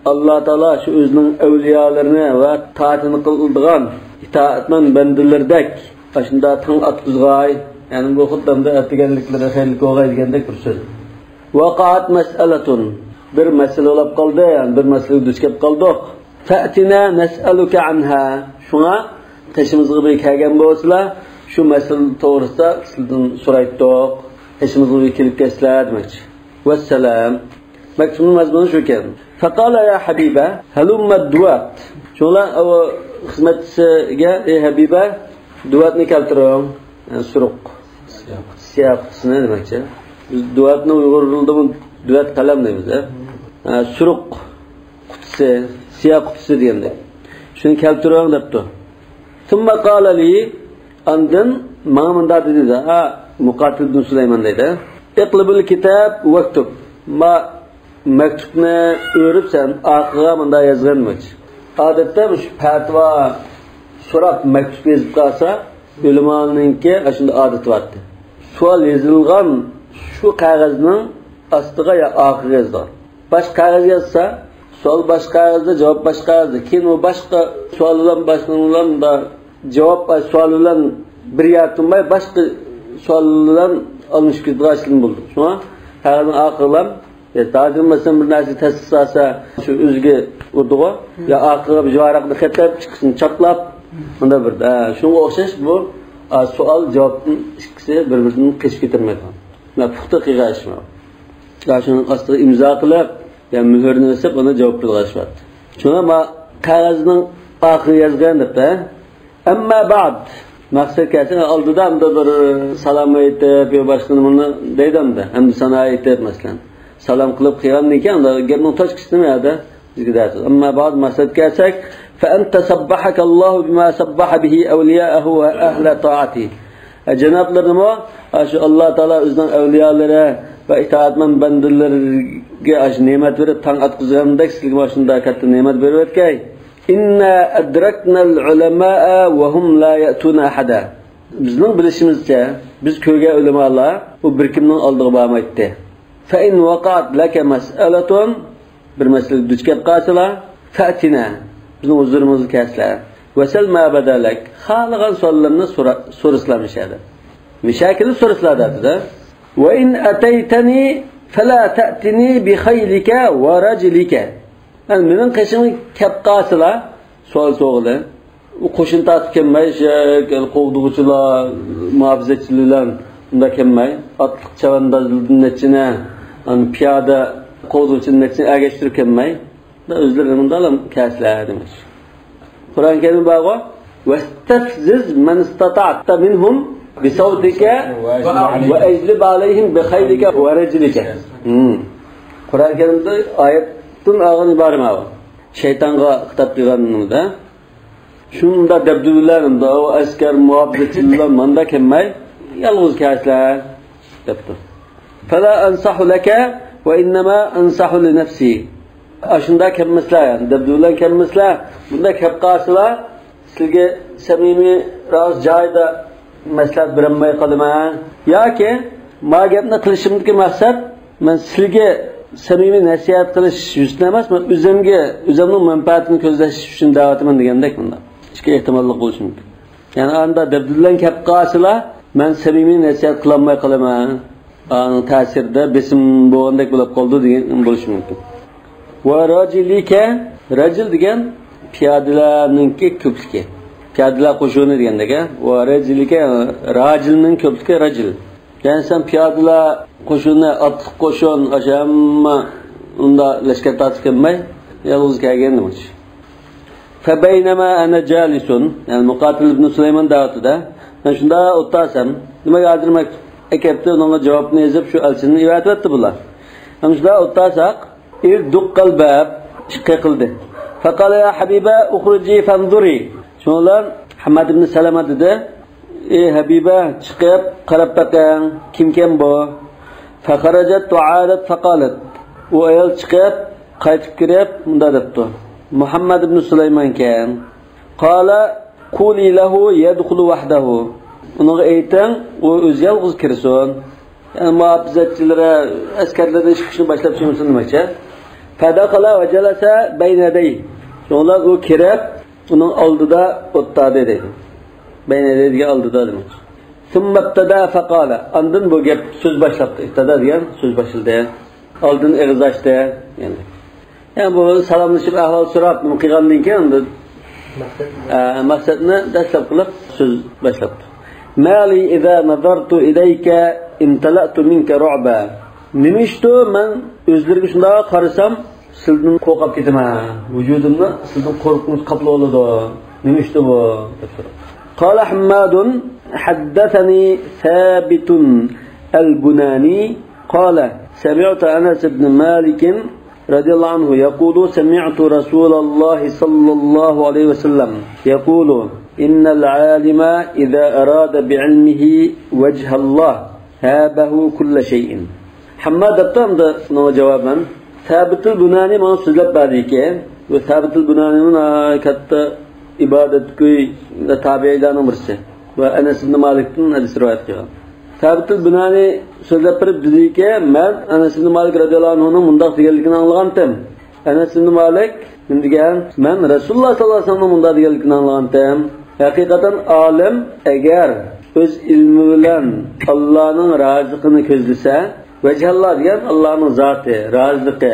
ئاللا تائالا شۇ ئۆزىنىڭ ئەۋلىيالىرىنى ۋە تائەتىنى قىلىدىغان، ئىتائەتمەن بەندىلىرىدەك ئاشۇنداق تاڭ ئاتقۇزغاي. يەنى بۇ خۇددى ئەتىگەنلىكلىرى خەيرلىك بولغاي دېگەندەك بىر سۆز. وقعت مسألة، بىر مەسىلە بولۇپ قالدى، يەنى بىر مەسىلىگە دۇچ كېلىپ قالدۇق. فأتنا نسألك عنها، شۇڭا قېشىمىزغا بىر كەلگەن بولسىلا، شۇ مەسىلە توغرىسىدا سىزدىن سورايتتۇق، قېشىمىزغا بىر كېلىپ كەتسىلە دېمەكچى. ۋەسسالام. مەكتۇبنىڭ مەزمۇنى شۇكەن. فقال يا حبيبة هلم الدوات. شۇڭلار ئۇ خىزمەتچىسىگە، ئى ھەبىبە، دۇۋاتنى كەلتۈرۈڭ. يەنى سۇرۇق. سىياھ قۇتىسىنى دېمەكچى. بىز دۇۋاتنى ئۇيغۇر تىلىدا دۇۋات قەلەم دەيمىز، ھە؟ ھە، سۇرۇق قۇتىسى، سىياھ قۇتىسى دېگەندەك. شۇنى كەلتۈرۈڭ دەپتۇ. ثم قال لي، ئاندىن ماڭا مۇنداق دېدى، ھە، مۇقاتىل ئىبن سۇلايمان دەيدۇ. اقلب الكتاب واكتب. ما مەكتۇپنى ئۆرۈپ سەن ئارقىغا مۇنداق يازغىن دېمەكچى. ئادەتتە مۇشۇ پەتىۋا سوراپ مەكتۇپ يېزىپ قالسا، ئۆلىمانىڭكى ئاشۇنداق ئادىتى بارتى. سوئال يېزىلغان شۇ قەغەزنىڭ ئاستىغا يا ئارقىغا يازىدىغان. باشقا قەغەز يازسا، سوئال باشقا قەغەزدە، جاۋاب باشقا قەغەزدە. كېيىن ئۇ باشقا سوئال بىلەن باشقا بىلەن مۇنداق جاۋاب، سوئال بىلەن بىر يەردە تۇرماي، باشقا سوئال بىلەن ئالمىشىپ كېتىدىغان ئىشلىرىمۇ بولىدۇ. شۇڭا قەغەزنىڭ ئارقىغا ئە، تاجىم مەسىلەن بىر نەرسە تەستىقلىسا، شۇ ئۆزىگە ئۇردىغۇ، يا ئارقىغا بىر ۋاراقنى خەتلەپ، ئىككىسىنى چاپلاپ، مۇنداق بىر، ئە، شۇنىڭغا ئوخشاش بۇ، ئە، سوئال جاۋابتىن ئىككىسى بىر-بىرىدىن قېچىپ كېتەلمەيدىغان. مانا پۇختا قىلغان ئىش بۇ. يا شۇنىڭ ئاستىغا ئىمزا قىلىپ، يا مۆھۈرنى بېسىپ، ئۇنى جاۋاب بېرىدىغان ئىش بار. شۇڭا ما قەغەزنىڭ ئارقىغا يازغان دەپ، ئە، ئەمما بەئد، مەقسەتكە كەلسە، ئالدىدا ئەمدى بىر سالام ئېيتىپ، يا باشقا نېمىنى دەيدۇ ئەمدى، ھەمدۇ سانا ئېيتىپ، مەسىلەن، سالام قىلىپ قىلغاندىن كېيىن، ئەمدى گەپنىڭ توچكىسى نېمە يەردە؟ بىزگە دەرسىز. ئەمما بەئد، مەقسەتكە كەلسەك، فأنت صبحك الله بما صبح به أولياءه وأهل طاعته. ئە، جانابلىرىنىمۇ، ئە، شۇ ئاللا تائالا ئۆزىنىڭ ئەۋلىيالىرى ۋە ئىتائەتمەن بەندىلىرىگە ئاشۇ نېمەت بېرىپ، تاڭ ئاتقۇزغاندەك، سىزگىمۇ شۇنداق كاتتا نېمەت بېرىۋەتكەي. إنا أدركنا العلماء وهم لا يأتون أحدا. بىزنىڭ بىلىشىمىزچە، بىز كۆرگەن ئۆلىمالار، ئۇ بىر كىمنىڭ ئالدىغا بارمايتتى. فإن وقعت لك مسألة، بىر مەسىلە دۇچ كەپ قالسىلا، فأتنا، بىزنىڭ ھۇزۇرىمىزغا كەلسىلە. وسل ما بدا لك، خالىغان سوئاللىرىنى سورا-، سورىسىلا مۇشۇ يەردە. مۇشۇ يەردە سورىسىلا دەپتۇ-دە. وإن أتيتني فلا تأتني بخيلك ورجلك. يەنى مېنىڭ قېشىمغا كەپ قالسىلا، سوئال سورىغىلى. ئۇ قوشۇن تارتىپ كەلمەي، شۇ قوغدىغۇچىلار، مۇھاپىزەتچىلەر بىلەن ئۇنداق كەلمەي، ئاتلىق چەۋەندازلىرىدىن نەچچىنى، ئانا پىيادە قوغدىغۇچىدىن نەچچىنى ئەگەشتۈرۈپ كەلمەي، ئۆزلىرى مۇنداق كەلسىلە دېمەكچى. قۇرئان كەرىمدە بارغۇ، واستفزز من استطعت منهم بصوتك وأجلب عليهم بخيلك ورجلك. ھىم. قۇرئان كەرىمدە ئايەتتىن ئالغان ئىبارە ماۋۇ. شەيتانغا خىتاب قىلغاندا، شۇنداق دەبدۇبە بىلەن، ئۇ ئەسكەر مۇھاپىزەتچىلەر بىلەن ماندا كەلمەي، يالغۇز كەلسىلە، دەپتۇ. فلا أنصح لك وإنما أنصح لنفسي. ئاشۇنداق كەلمىسىلە، يەنى دەبدۇبە بىلەن كەلمىسىلە، بۇنداق كەپ قالسىلا، سىلىگە سەمىمىي، راست جايىدا مەسلىھەت بېرەلمەي قالىمەن. ياكى ما گەپنى قىلىشىمدىكى مەقسەت، مەن سىلىگە سەمىمىي نەسىھەت قىلىش يۈزىسىدىن ئەمەس، مەن ئۆزۈمگە، ئۆزۈمنىڭ مەنپەئەتىنى كۆزلەش ئۈچۈن دەۋاتىمەن دېگەندەك بۇنداق. ئىككى ئېھتىماللىق بولۇشى مۇمكىن. يەنى ئاندا دەردى بىلەن كەپ قالسىلا، مەن سەمىمىي نەسىھەت قىلالماي قالىمەن. ئانىڭ تەسىرىدە بېسىم بولغاندەك بولۇپ قالىدۇ دېگەن بولۇشى مۇمكىن. ۋە راجىلىكە، راجىل دېگەن پىيادىلەرنىڭكى كۆپلۈكى. پىيادىلەر قوشۇنى دېگەندەك، ھە؟ ۋە راجىلىكە، راجىلنىڭ كۆپلۈكى راجىل. يەنى سەن پىيادىلەر قوشۇنى، ئاتلىق قوشۇن، ئاشۇ ھەممە ئۇنداق لەشكەر تارتىپ كەلمەي، يالغۇز كەلگەن دېمەكچى. فبينما أنا جالس، يەنى مۇقاتىل ئىبنى سۇلايمان دەۋاتىدۇ. مەن شۇنداق ئولتۇرسام، دېمەك، ھازىر مەكتۇپ ئەكەپتۇ، ئۇنىڭغا جاۋابنى يېزىپ، شۇ ئەلچىنى ئېۋەتىۋەتتى بۇلار. مەن شۇنداق ئولتۇرساق، إذ دق الباب، ئىشىك قېقىلدى. فقال يا حبيبة اخرجي فانظري. شۇنىڭ بىلەن ھەمماد ئىبنى سەلەمە دېدى، ئى ھەبىبە، چىقىپ قاراپ بېقىڭ، كىمكەن بۇ؟ فخرجت وعادت فقالت. ئۇ ئايال چىقىپ، قايتىپ كىرىپ، مۇنداق دەپتۇ، مۇھەممەد ئىبنى سۇلايمانكەن. قال قولي له يدخل وحده. ئۇنىڭغا ئېيتىڭ، ئۇ ئۆزى يالغۇز كىرسۇن. يەنى مۇھاپىزەتچىلىرى، ئەسكەرلىرىنى ئىشقىشنى باشلاپ چىقمىسۇن دېمەكچى. فدخل وجلس بين يديه. شۇڭلار ئۇ كىرىپ، ئۇنىڭ ئالدىدا ئولتۇردى دەيدۇ. بين يديه دېگەن ئالدىدا دېمەكچى. ثم ابتدأ فقال. ئاندىن بۇ گەپ، سۆز باشلاپتۇ. ئىبتىدا دېگەن سۆز باشلىدى. ئالدىن ئېغىز ئاچتى. يەنى، يەنى بۇ سالاملىشىپ، ئەھۋال سوراپ، نېمە قىلغاندىن كېيىن ئاندىن، ئە، مەقسەتنى دەسلەپ قىلىپ سۆز باشلاپتۇ. ما لي إذا نظرت إليك امتلأت منك رعبا. نېمە ئىشتۇ مەن ئۆزلىرىگە شۇنداق قارىسام، سىلدىن قورقۇپ كېتىمەن. ۋۇجۇدۇمنى سىلدىن قورقۇنچ قاپلىۋالىدۇ. نېمە ئىشتۇ بۇ؟ دەپ سوراپتۇ. قال حماد حدثني ثابت البناني قال سمعت أنس بن مالك رضي الله عنه يقول سمعت رسول الله صلى الله عليه وسلم يقول إن العالم إذا أراد بعلمه وجه الله هابه كل شيء. ھەمماد دەپتۇ ئەمدى ئۇنىڭغا جاۋابەن. سابىتۇل بۇنانى ماڭا سۆزلەپ بەردىكەن. بۇ سابىتۇل بۇنانىمۇ ناھايىتى كاتتا ئىبادەتكۈي تابىئىيلارنىڭ بىرسى. ۋە ئەنەس ئىبن مالىكتىن ھەدىس رىۋايەت قىلغان. سابىتۇل بۇنانى سۆزلەپ بېرىپ دېدىكى، مەن ئەنەس ئىبن مالىك رەزىياللاھۇ ئەنھۇنىڭ مۇنداق دېگەنلىكىنى ئاڭلىغانتىم. ئەنەس ئىبن مالىك نېمە دېگەن؟ مەن رەسۇلۇللا ساللاللاھۇ ئەلەيھى ۋەسەللەمنىڭ مۇنداق دېگەنلىكىنى ئاڭلىغانتىم. ھەقىقەتەن ئالىم ئەگەر ئۆز ئىلمى بىلەن ئاللانىڭ رازىقىنى كۆزلىسە، ۋەجھاللا دېگەن ئاللانىڭ زاتى، رازىقى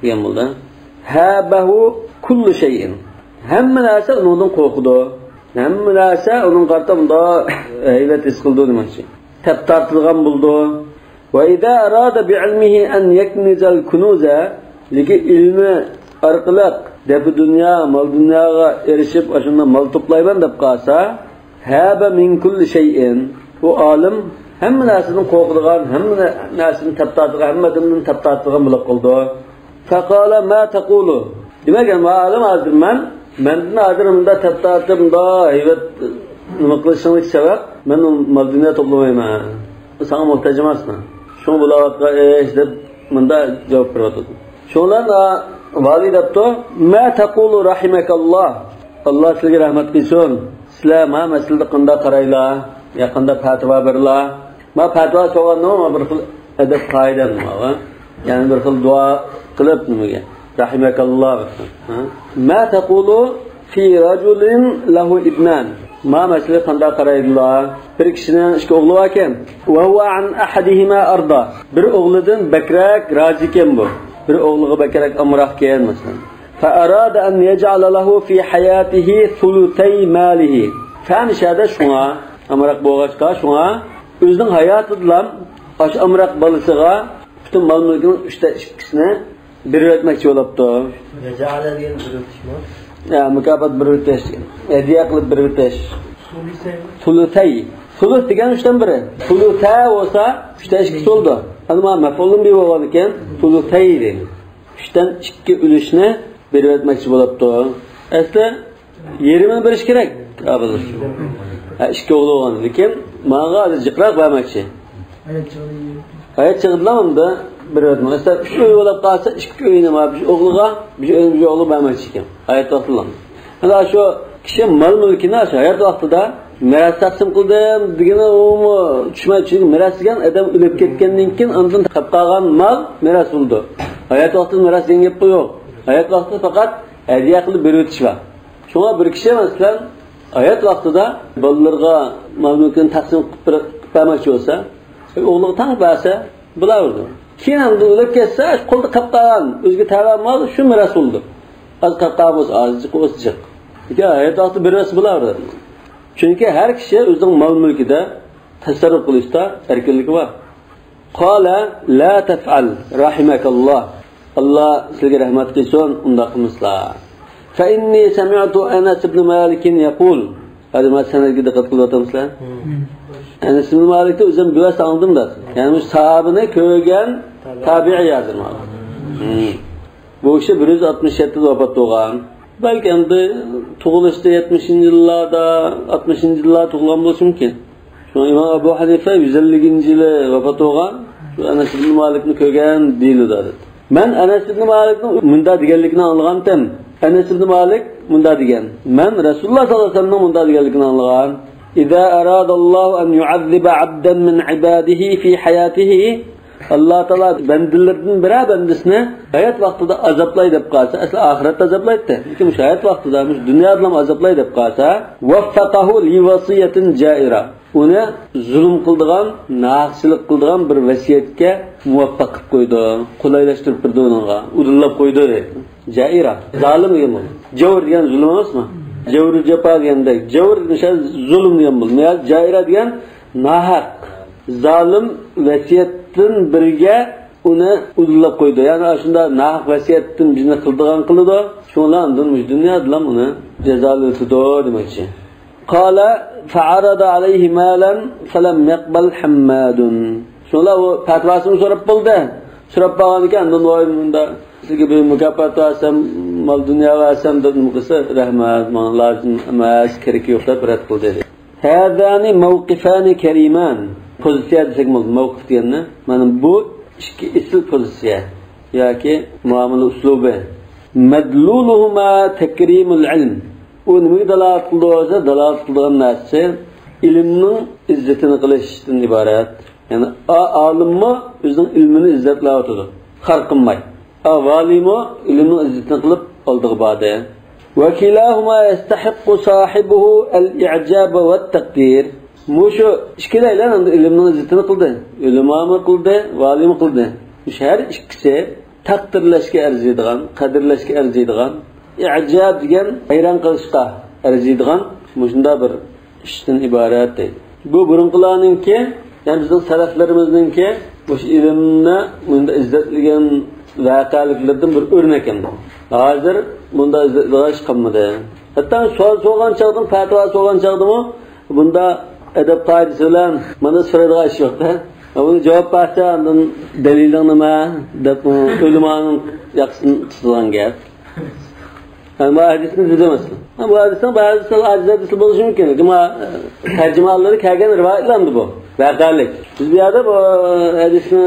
دېگەن بولىدۇ. ھابەھۇ كۇللۇ شەيئىن. ھەممە نەرسە ئۇنىڭدىن قورقىدۇ. ھەممە نەرسە ئۇنىڭغا قارىتا مۇنداق ھەيۋەت ھېس قىلىدۇ دېمەكچى. تەپ تارتىلغان بولىدۇ. وإذا أراد بعلمه أن يكنز الكنوز، لېكىن ئىلمى ئارقىلىق دەپۇ دۇنيا، مال دۇنياغا ئېرىشىپ، ئاشۇنداق مال توپلايمەن دەپ قالسا، ھابە مىن كۇللى شەيئىن، ئۇ ئالىم ھەممە نەرسىدىن قورقىدىغان، ھەممە نە-، نەرسىدىن تەپ تارتىدىغان، ھەممە ئادەمدىن تەپ تارتىدىغان بولۇپ قالىدۇ. فقال ما تقول؟ دېمەك، ما ئالىم ھازىر مەن، مەندىن ھازىر مۇنداق تەپ تارتىپ، مۇنداق ھەيۋەت نېمە قىلىشىڭدىكى سەۋەب، مەن مال دۇنيا توپلىمايمەن. ساڭا موھتاج ئەمەسمەن. شۇڭا بولاۋاتقان ئىش دەپ مۇنداق جاۋاب بېرىۋاتىدۇ. شۇڭا ۋالىي دەپتۇ، ما تقول رحمك الله؟ ئاللا سىلەرگە رەھمەت قىلسۇن. سىلەر ما مەسىلىدە قانداق قارايلا؟ يا قانداق پەتىۋا بېرىلا؟ ما پەتىۋا سورىغاندا ما بىر خىل ئەدەپ قائىدە نېمە؟ يەنى بىر خىل دۇئا قىلىپ نېمىگە؟ رەھمەكاللا. ھە؟ ما تقول في رجل له ابنان؟ ما مەسىلە قانداق قارايدىلا؟ بىر كىشىنىڭ ئىككى ئوغلى باركەن. وهو عن أحدهما أرضى. بىر ئوغلىدىن بەكرەك رازىكەن بۇ. بىر ئوغلىغا بەكرەك ئامراقكەن مەسىلەن. فأراد أن يجعل له في حياته ثلثي ماله. فەن شەدە شۇڭا، ئامراق بولغاچقا شۇڭا، ئۆزىنىڭ ھاياتىدىلا ئاشۇ ئامراق بالىسىغا پۈتۈن مال مۈلكىنىڭ ئۈچتە ئىككىسىنى بېرىۋەتمەكچى بولاپتۇ. جەزالە دېگەن بېرىۋېتىشمۇ؟ يا، مۇكاپات بېرىۋېتىش، ھەدىيە قىلىپ بېرىۋېتىش. سۇلۇسەي. سۇلۇسەي. سۇلۇس دېگەن ئۈچتىن بىرى. سۇلۇسە بولسا ئۈچتە ئىككىسى بولىدۇ. ئەمما مەپئۇلۇن بىھى بولغاندىكىن سۇلۇسەي دەيمىز. ئۈچتىن ئىككى ئۈلۈشنى بېرىۋەتمەكچى بولاپتۇ. ئەسلى يېرىمىنى بېرىش كېرەك. ھە، ئىككى ئوغلى بولغان. لېكىن ماڭا ھازىر جىقراق بەرمەكچى. ھايات چېغىدا ئەمدى بېرىۋەتمەڭ. مەسىلەن، ئۈچ ئۆي بولۇپ قالسا، ئىككى ئۆينى مانا بىر ئوغلىغا، بىر ئۆينى بىر ئوغلىغا بەرمەكچى ئىكەن. ھايات ۋاقتىدا. ھەدە شۇ كىشى مال-مۈلكىنى ئاشۇ ھايات ۋاقتىدا مىراس تەقسىم قىلدىم دېگىنى ئۇمۇ چۈشمەيدۇ. چۈنكى مىراس دېگەن ئادەم ئۆلۈپ كەتكەندىن كېيىن ئاندىن قېلىپ قالغان مال مىراس بولىدۇ. ھايات ۋاقتىدا مىراس دېگەن گەپ يوق. ھايات ۋاقتىدا پەقەت ھەدىيە قىلىپ بېرىۋېتىش بار. شۇڭا بىر كىشى، مەسىلەن، ھايات ۋاقتىدا بالىلىرىغا مال-مۈلكىنى تەقسىم قىلىپ بېرىپ، قىلىپ بەرمەكچى بولسا، ئوغلىغا تەڭ بەرسە، بولاۋېرىدۇ. كېيىن ئاندىن ئۆلۈپ كەتسە، قولدا قېلىپ قالغان، ئۆزىگە تەۋە مال شۇ مىراس بولىدۇ. ئاز قېلىپ قالغان بولسا ئاز، جىق بولسا جىق. لېكىن ھايات ۋاقتىدا بېرىۋەتسە بولاۋېرىدۇ. چۈنكى ھەر كىشى ئۆزىنىڭ مال-مۈلكىدە تەسەررۇپ قىلىشتا ئەركىنلىكى بار. قال لا تفعل رحمك الله. ئاللا سىلەرگە رەھمەت قىلسۇن، ئۇنداق قىلمىسىلا. فإني سمعت أنس بن مالك يقول. ھازىر مانا سەنەدكە دىققەت قىلىۋاتامسىلەر؟ ئەنەس ئىبن مالىكتىن ئۆزۈم بىۋاسىتە ئاڭلىدىم دەپ. يەنى مۇشۇ ساھابىنى كۆرگەن تابىئىي ھازىر مانا. بۇ كىشى بىر يۈز ئاتمىش يەتتىدە ۋاپات بولغان. بەلكى ئەمدى تۇغۇلۇشتا يەتمىشىنچى يىللاردا، ئاتمىشىنچى يىللاردا تۇغۇلغان بولۇشى مۇمكىن. شۇڭا ئىمام ئەبۇ ھەنىفە يۈز ئەللىكىنچى يىلى ۋاپات بولغان. شۇ ئەنەس ئىبن مالىكنى كۆرگەن دېيىلىدۇ ئادەتتە. مەن ئەنەس ئىبن مالىكنىڭ مۇنداق دېگەنلىكىنى ئاڭلىغانتىم. ئەنەس ئىبن مالىك مۇنداق دېگەن. مەن رەسۇلۇللا ساللاللاھۇ ئەلەيھى ۋەسەللەمنىڭ مۇنداق دېگەنلىكىنى ئاڭلىغان. إذا أراد الله أن يعذب عبدا من عباده في حياته، ئاللا تائالا بەندىلىرىدىن بىرەر بەندىسىنى ھايات ۋاقتىدا ئازابلاي دەپ قالسا، ئەسلى ئاخىرەتتە ئازابلايتتى. لېكىن مۇشۇ ھايات ۋاقتىدا، مۇشۇ دۇنيادىلا ئازابلاي دەپ قالسا، وفقه لوصية جائرة. ئۇنى زۇلۇم قىلىدىغان، ناھەقچىلىق قىلىدىغان بىر ۋەسىيەتكە مۇۋەپپەق قىلىپ قويىدۇ، قولايلاشتۇرۇپ بېرىدۇ ئۇنىڭغا، ئۇدۇللاپ قويىدۇ دەيدۇ. جائىرە، زالىم دېگەن بولىدۇ. جەۋر دېگەن زۇلۇم ئەمەسمۇ؟ جەۋرۇ جاپا دېگەندەك، جەۋر دېگەن زۇلۇم دېگەن بولىدۇ. يا جائىرە دېگەن ناھەق، زالىم ۋەسىيەتتىن بىرگە ئۇنى ئۇدۇللاپ قويىدۇ. يەنى ئاشۇنداق ناھەق ۋەسىيەتتىن بىزنى قىلىدىغان قىلىدۇ. شۇڭا ئاندىن مۇشۇ دۇنيادىلا ئۇنى جازالىۋېتىدۇ دېمەكچى. قال فعرض عليه مالا فلم يقبل حماد. شۇڭا ئۇ پەتىۋاسىنى سوراپ بولدى. سوراپ بولغاندىكىن ئاندىن ۋاي مۇندا سىزگە بىر مۇكاپات بەرسەم، مال دۇنيا بەرسەم دەپ نېمە قىلسا، رەھمەت، ماڭا لازىم ئەمەس، كېرىكى يوق دەپ رەت قىلدى. هذان موقفان كريمان. پوزىتسىيە دېسەك بولىدۇ، مەۋقىپ دېگەننى. مانا بۇ ئىككى ئېسىل پوزىتسىيە ياكى مۇئامىلە ئۇسلۇبى. مدلولهما تكريم العلم. ئۇ نېمىگە دالالەت قىلىدۇ دېسە، دالالەت قىلىدىغان نەرسىسى ئىلىمنىڭ ئىززىتىنى قىلىشتىن ئىبارەت. يەنى ئا-، ئالىممۇ ئۆزىنىڭ ئىلمىنى ئىززەتلەۋاتىدۇ، خار قىلماي. ئا، ۋالىيمۇ ئىلىمنىڭ ئىززىتىنى قىلىپ ئالدىغا باردى. وكلاهما يستحق صاحبه الإعجاب والتقدير. مۇشۇ ئىككىلەيلەن ئەمدى ئىلىمنىڭ ئىززىتىنى قىلدى. ئۆلىمامۇ قىلدى، ۋالىيمۇ قىلدى. مۇشۇ ھەر ئىككىسى تەقدىرلەشكە ئەرزىيدىغان، قەدىرلەشكە ئەرزىيدىغان، ئىئجاب دېگەن ھەيران قېلىشقا ئەرزىيدىغان مۇشۇنداق بىر ئىشتىن ئىبارەت دەيدۇ. بۇ بۇرۇنقىلارنىڭكى، يەنى بىزنىڭ سەلەفلىرىمىزنىڭكى مۇشۇ ئىلىمنى مۇنداق ئىززەتلىگەن ۋەقەلىكلىرىدىن بىر ئۆرنەك ئەمدى. ھازىر مۇنداق ئىززەتلىگەن ئىش قالمىدى. ھەتتا سوئال سورىغان چاغدىمۇ، پەتىۋا سورىغان چاغدىمۇ بۇنداق ئەدەپ قائىدىسى بىلەن مانا سورىدىغان ئىش يوق-دە. بۇنى جاۋاب بەرسە، ئاندىن دەلىلىڭ نېمە دەپ ئۆلىمانىڭ ياقىسىنى تۇتىدىغان گەپ. ھە، بۇ ھەدىسنى دېدىم ئەسلى. ھە، بۇ ھەدىسنىڭ بەزىسى ئاجىز ھەدىس بولۇشى مۇمكىن. لېكىن ما-، تەرجىمىھاللىرى كەلگەن رىۋايەتلەر ئەمدى بۇ. ۋەقەلىك. بىز بۇ يەردە بۇ ھەدىسنى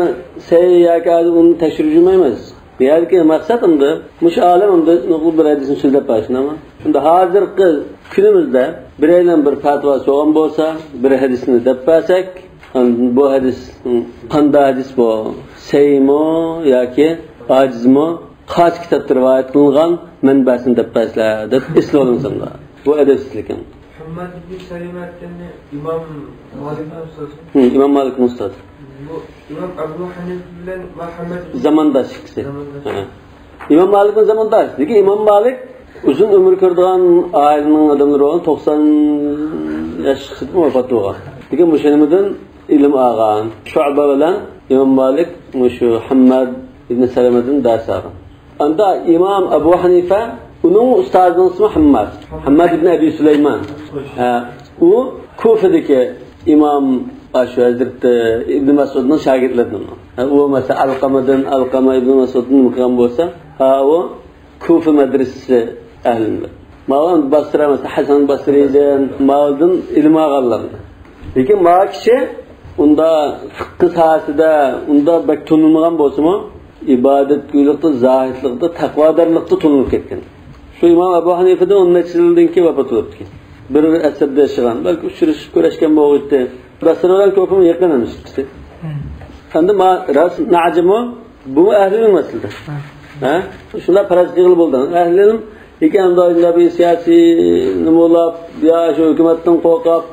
سەھىھ ياكى ئاجىز ئۇنى تەكشۈرۈپ يۈرمەيمىز. بۇ يەردىكى مەقسەت ئەمدى مۇشۇ ئالىم ئەمدى نۇقۇل بىر ھەدىسنى سۆزلەپ بەرسۇن ئەمما. شۇنداق ھازىرقى كۈنىمىزدە بىرەيلەن بىر پەتىۋا سورىغان بولسا، بىر ھەدىسنى دەپ بەرسەك، بۇ ھەدىس قانداق ھەدىس بۇ؟ سەھىھمۇ ياكى ئاجىزمۇ؟ قايسى كىتابتا رىۋايەت قىلىنغان مەنبەسىنى دەپ بەرسىلەر دەپ ئېسىلىۋالىمىز ئەمدى. بۇ ئەدەپسىزلىك. ھەمماد ئىبنى سەلىمە ئېيتكەننى ئىمام مالىكنىڭ ئۇستازى. ھە، ئىمام مالىكنىڭ ئۇستازى. بۇ ئىمام ئەبۇ ھەنىفە بىلەن مۇھەممەد ئىبن زامانداش ئىككىسى. زامانداش. ھە. ئىمام مالىكنىڭ زامانداش. لېكىن ئىمام مالىك ئۇزۇن ئۆمۈر كۆرىدىغان ئائىلىنىڭ ئادەملىرى بولغان، توقسان ياشقىچە ۋاپات بولغان. لېكىن مۇشۇ ئىلىمدىن ئىلىم ئالغان. شۇئبە بىلەن ئىمام مالىك مۇشۇ ھەمماد ئىبنى سەلىمەدىن دەرس ئالغان. ئاندا ئىمام ئەبۇ ھەنىفە، ئۇنىڭ ئۇستازىنىڭ ئىسمى ھەمماد. ھەمماد ئىبنى ئەبى سۇلايمان. ھە، ئۇ كۇفىدىكى ئىمام، ئاشۇ ھەزرىتى ئىبنى مەسئۇدنىڭ شاگىرتلىرىدىن. ھە، ئۇ مەسىلەن ئالقامىدىن، ئالقاما ئىبنى مەسئۇدتىن نېمە قىلغان بولسا، ھە، ئۇ كۇفا مەدرىسىسى ئەھلىدىن. ماۋۇ باسرا، مەسىلەن، ھەسەن باسرىدىن، ماۋۇدىن ئىلىم ئالغانلار. لېكىن ماۋۇ كىشى ئۇندا فىققە ساھەسىدە ئۇندا بەك تونۇلمىغان بولسىمۇ، ئىبادەتگۈرلۈكتە، زاھىدلىقتا، تەقۋادارلىقتا تونۇلۇپ كەتكەن. شۇ ئىمام ئەبۇ ھەنىفىدىن ئون نەچچە يىلدىن كېيىن ۋاپات بوپتىكەن. بىر ئەسىردە ياشىغان. بەلكى ئۇچرىشىپ كۆرۈشكەن بولغىيتتى. بەسرە بىلەن كۇفىمۇ يېقىن ئەمەس. ئەمدى ما راست نەجىمۇ، بۇمۇ ئەھلى ئىلىم ئەسلىدە. ھە؟ شۇنداق پەرەز قىلغىلى بولىدۇ. ئەھلى ئىلىم لېكىن ئەمدى ئۇنداق بىر سىياسىي نېمە بولاپ، يا شۇ ھۆكۈمەتتىن قورقۇپ،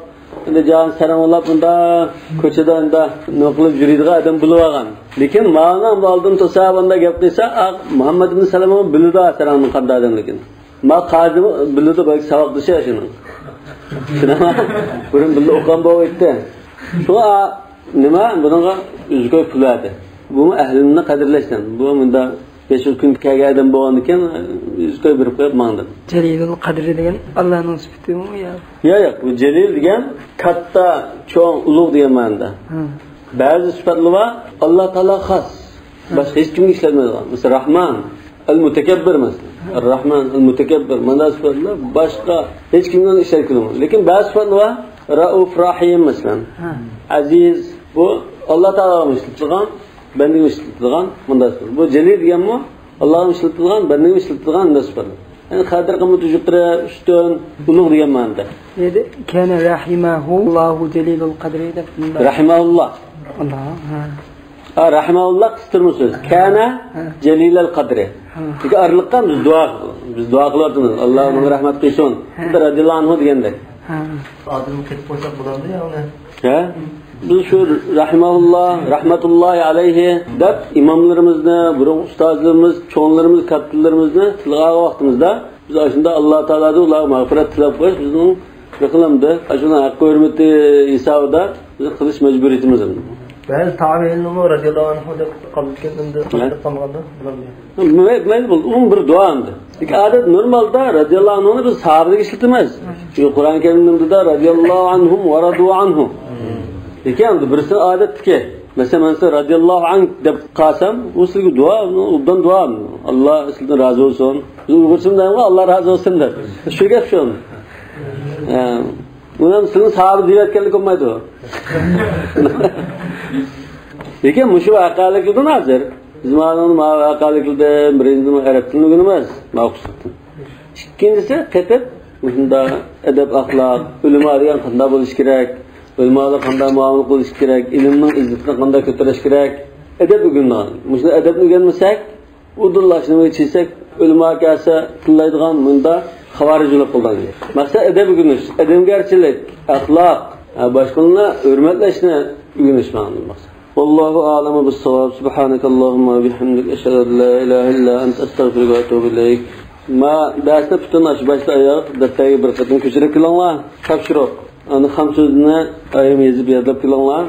ئەمدى جان سەرەڭ بولاپ، مۇنداق كوچىدا ئەمدى نېمە قىلىپ يۈرىدىغان ئادەم بولۇۋالغان. لېكىن مانا ئالدىن تۇرسا، بۇنداق گەپ قىلسا، ئا، مۇھەممەد ئىبن سەلەمە بىلىدۇ سەرەڭنىڭ قانداق ئادەملىكىنى. ما قازى بىلىدۇ، بەلكى ساۋاقدىشى شۇنىڭ. شۇنىڭ بۇرۇن بىللە ئوقۇغان بولۇپ كەتتى. شۇڭا نېمە، بۇنىڭغا يۈز كوي پۇل بەردى. بۇمۇ ئەھلىنى قەدىرلەشتىن. بۇ مۇنداق بەش يۈز كۈن كەلگەن ئادەم بولغاندىكىن، يۈز كوي بېرىپ قويۇپ ماڭدىم. جەلىلۇل قەدرى دېگەن ئاللانىڭ سۈپىتىمۇ يا؟ يا، ياق، بۇ جەلىل دېگەن كاتتا، چوڭ، ئۇلۇغ دېگەن مەنىدە. ھە. بەزى سۈپەتلەر بار، ئاللا تائالا خاس. ھە. باشقا ھېچ كىمگە ئىشلەتمەيدىغان. مەسىلەن، رەھمان، ئەل مۇتەكەببىر مەسىلەن. ھە. رەھمان، ئەل مۇتەكەببىر. مانا سۈپەتلەر باشقا ھېچ كىمگە ئىشلەتكىلى بولمايدۇ. لېكىن بەزى سۈپەتلەر بار، رەئۇف، رەھىم مەسىلەن. ھە. ئەزىز، بۇ ئاللا تائالاغا ئىشلىتىلغان، بەندىگە ئىشلىتىلغان مۇنداق سۈپەت. بۇ جەلىل دېگەنمۇ ئاللاغا ئىشلىتىلغان، بەندىگە ئىشلىتىلغان مۇنداق سۈپەت. يەنى قەدىر قىممىتى يۇقىرى، ئۈستۈن، ئۇلۇغ دېگەن مەنىدە. نېمە دېدى؟ كان رەھىمەھۇللاھۇ جەلىلەل قەدرى دەپ مۇنداق. رەھىمەھۇللا. ئاللا، ھە. ھە، رەھىمەھۇللا قىستۇرما سۆز. كان ھە. جەلىلەل قەدرى. ھە. لېكىن ئارىلىقتا بىز دۇئا، بىز دۇئا قىلىۋاتىمىز. ئاللا ھە. ئۇنىڭغا رەھمەت قىلسۇن. ھە. رەزىياللاھۇ ئەنھۇ دېگەندەك. ھە. ئادىمنى قېتىپ قويساق بولامدۇ يا ئۇنى؟ ھە؟ بىز شۇ رەھىمەھۇللا، رەھمەتۇللاھى ئەلەيھى دەپ ئىماملىرىمىزنى، بۇرۇنقى ئۇستازلىرىمىز، چوڭلىرىمىز، كاتتىلىرىمىزنى تىلغا ئالغان ۋاقتىمىزدا، بىز ئاشۇنداق ئاللا تائالادىن ئۇلارغا مەغپىرەت تىلەپ قويۇش بىزنىڭ بىر قىلىمدۇر. ئاشۇنىڭ ھەققى ھۆرمىتى ھېسابىدا بىز قىلىش مەجبۇرىيىتىمىز. بەزى تابىئىننىمۇ رەزىياللاھۇ ئەنھۇ دەپ قالىدىكەن ئەمدى، ھە؟ دەپ قالمىغاندا بۇلار. مەيلى، مەيلى بولدى. ئۇمۇ بىر دۇئا ئەمدى. لېكىن ئادەت نورمالدا رەزىياللاھۇ ئەنھۇنى بىز ساھابىلەرگە ئىشلىتىمىز. چۈنكى قۇرئان كەرىمدە رەزىياللاھۇ ئەنھۇم ۋە رەزۇ ئەنھۇ. لېكىن ئەمدى بىرسى ئادەتتىكى. مەسىلەن، مەن سىزگە رەزىياللاھۇ ئەنك دەپ قالسام، ئۇ سىزگە دۇئا، ئۇ ئوبدان دۇئا. ئاللا سىزدىن رازى بولسۇن. بىز ئۇيغۇرچىمۇ دەيمىز، ئاللا رازى بولسۇن دەپ. شۇ گەپ شۇ. ئە، ئۇنى سىزنىڭ ساھابە دەۋەتكەنلىك بولمايدۇ. لېكىن مۇشۇ ۋەقەلىكىدىن ھازىر بىز مانا، مانا ۋەقەلىكىدىن بىرىنچىدىن ئەرەب تىلىنى ئۆگىنىمىز. ماقۇل. ئىككىنچىسى، قېتىپ مۇشۇنداق ئەدەپ-ئەخلاق، ئۆلىما دېگەن قانداق بولۇشى كېرەك، ئۆلىمالار قانداق مۇئامىلە قىلىشى كېرەك، ئىلىمنىڭ ئىززىتىنى قانداق كۆتۈرۈش كېرەك، ئەدەپ ئۆگىنىدىغان. مۇشۇنداق ئەدەپنى ئۆگەنمىسەك، ئۇدۇللا شۇنى چىشەك، ئۆلىما كەلسە تىللايدىغان مۇنداق خاۋارىجلىق قىلىدىغان گەپ. مەقسەت ئەدەپ ئۆگىنىش، ئادەمگەرچىلىك، ئەخلاق، ھە، باشقىلارنى ھۆرمەتلەشنى ئۆگىنىش مانا مەقسەت. والله أعلم بالصواب. سبحانك اللهم وبحمدك، أشهد أن لا إله إلا أنت، أستغفرك وأتوب إليك. ما دەرسنى پۈتۈن ئاشۇ باشتا ئاياغ دەپتەرگە بىر قېتىم كۆچۈرۈپ كېلىڭلار. تاپشۇرۇق. ئاندىن خام سۆزنى ئايرىم يېزىپ يادلاپ كېلىڭلار.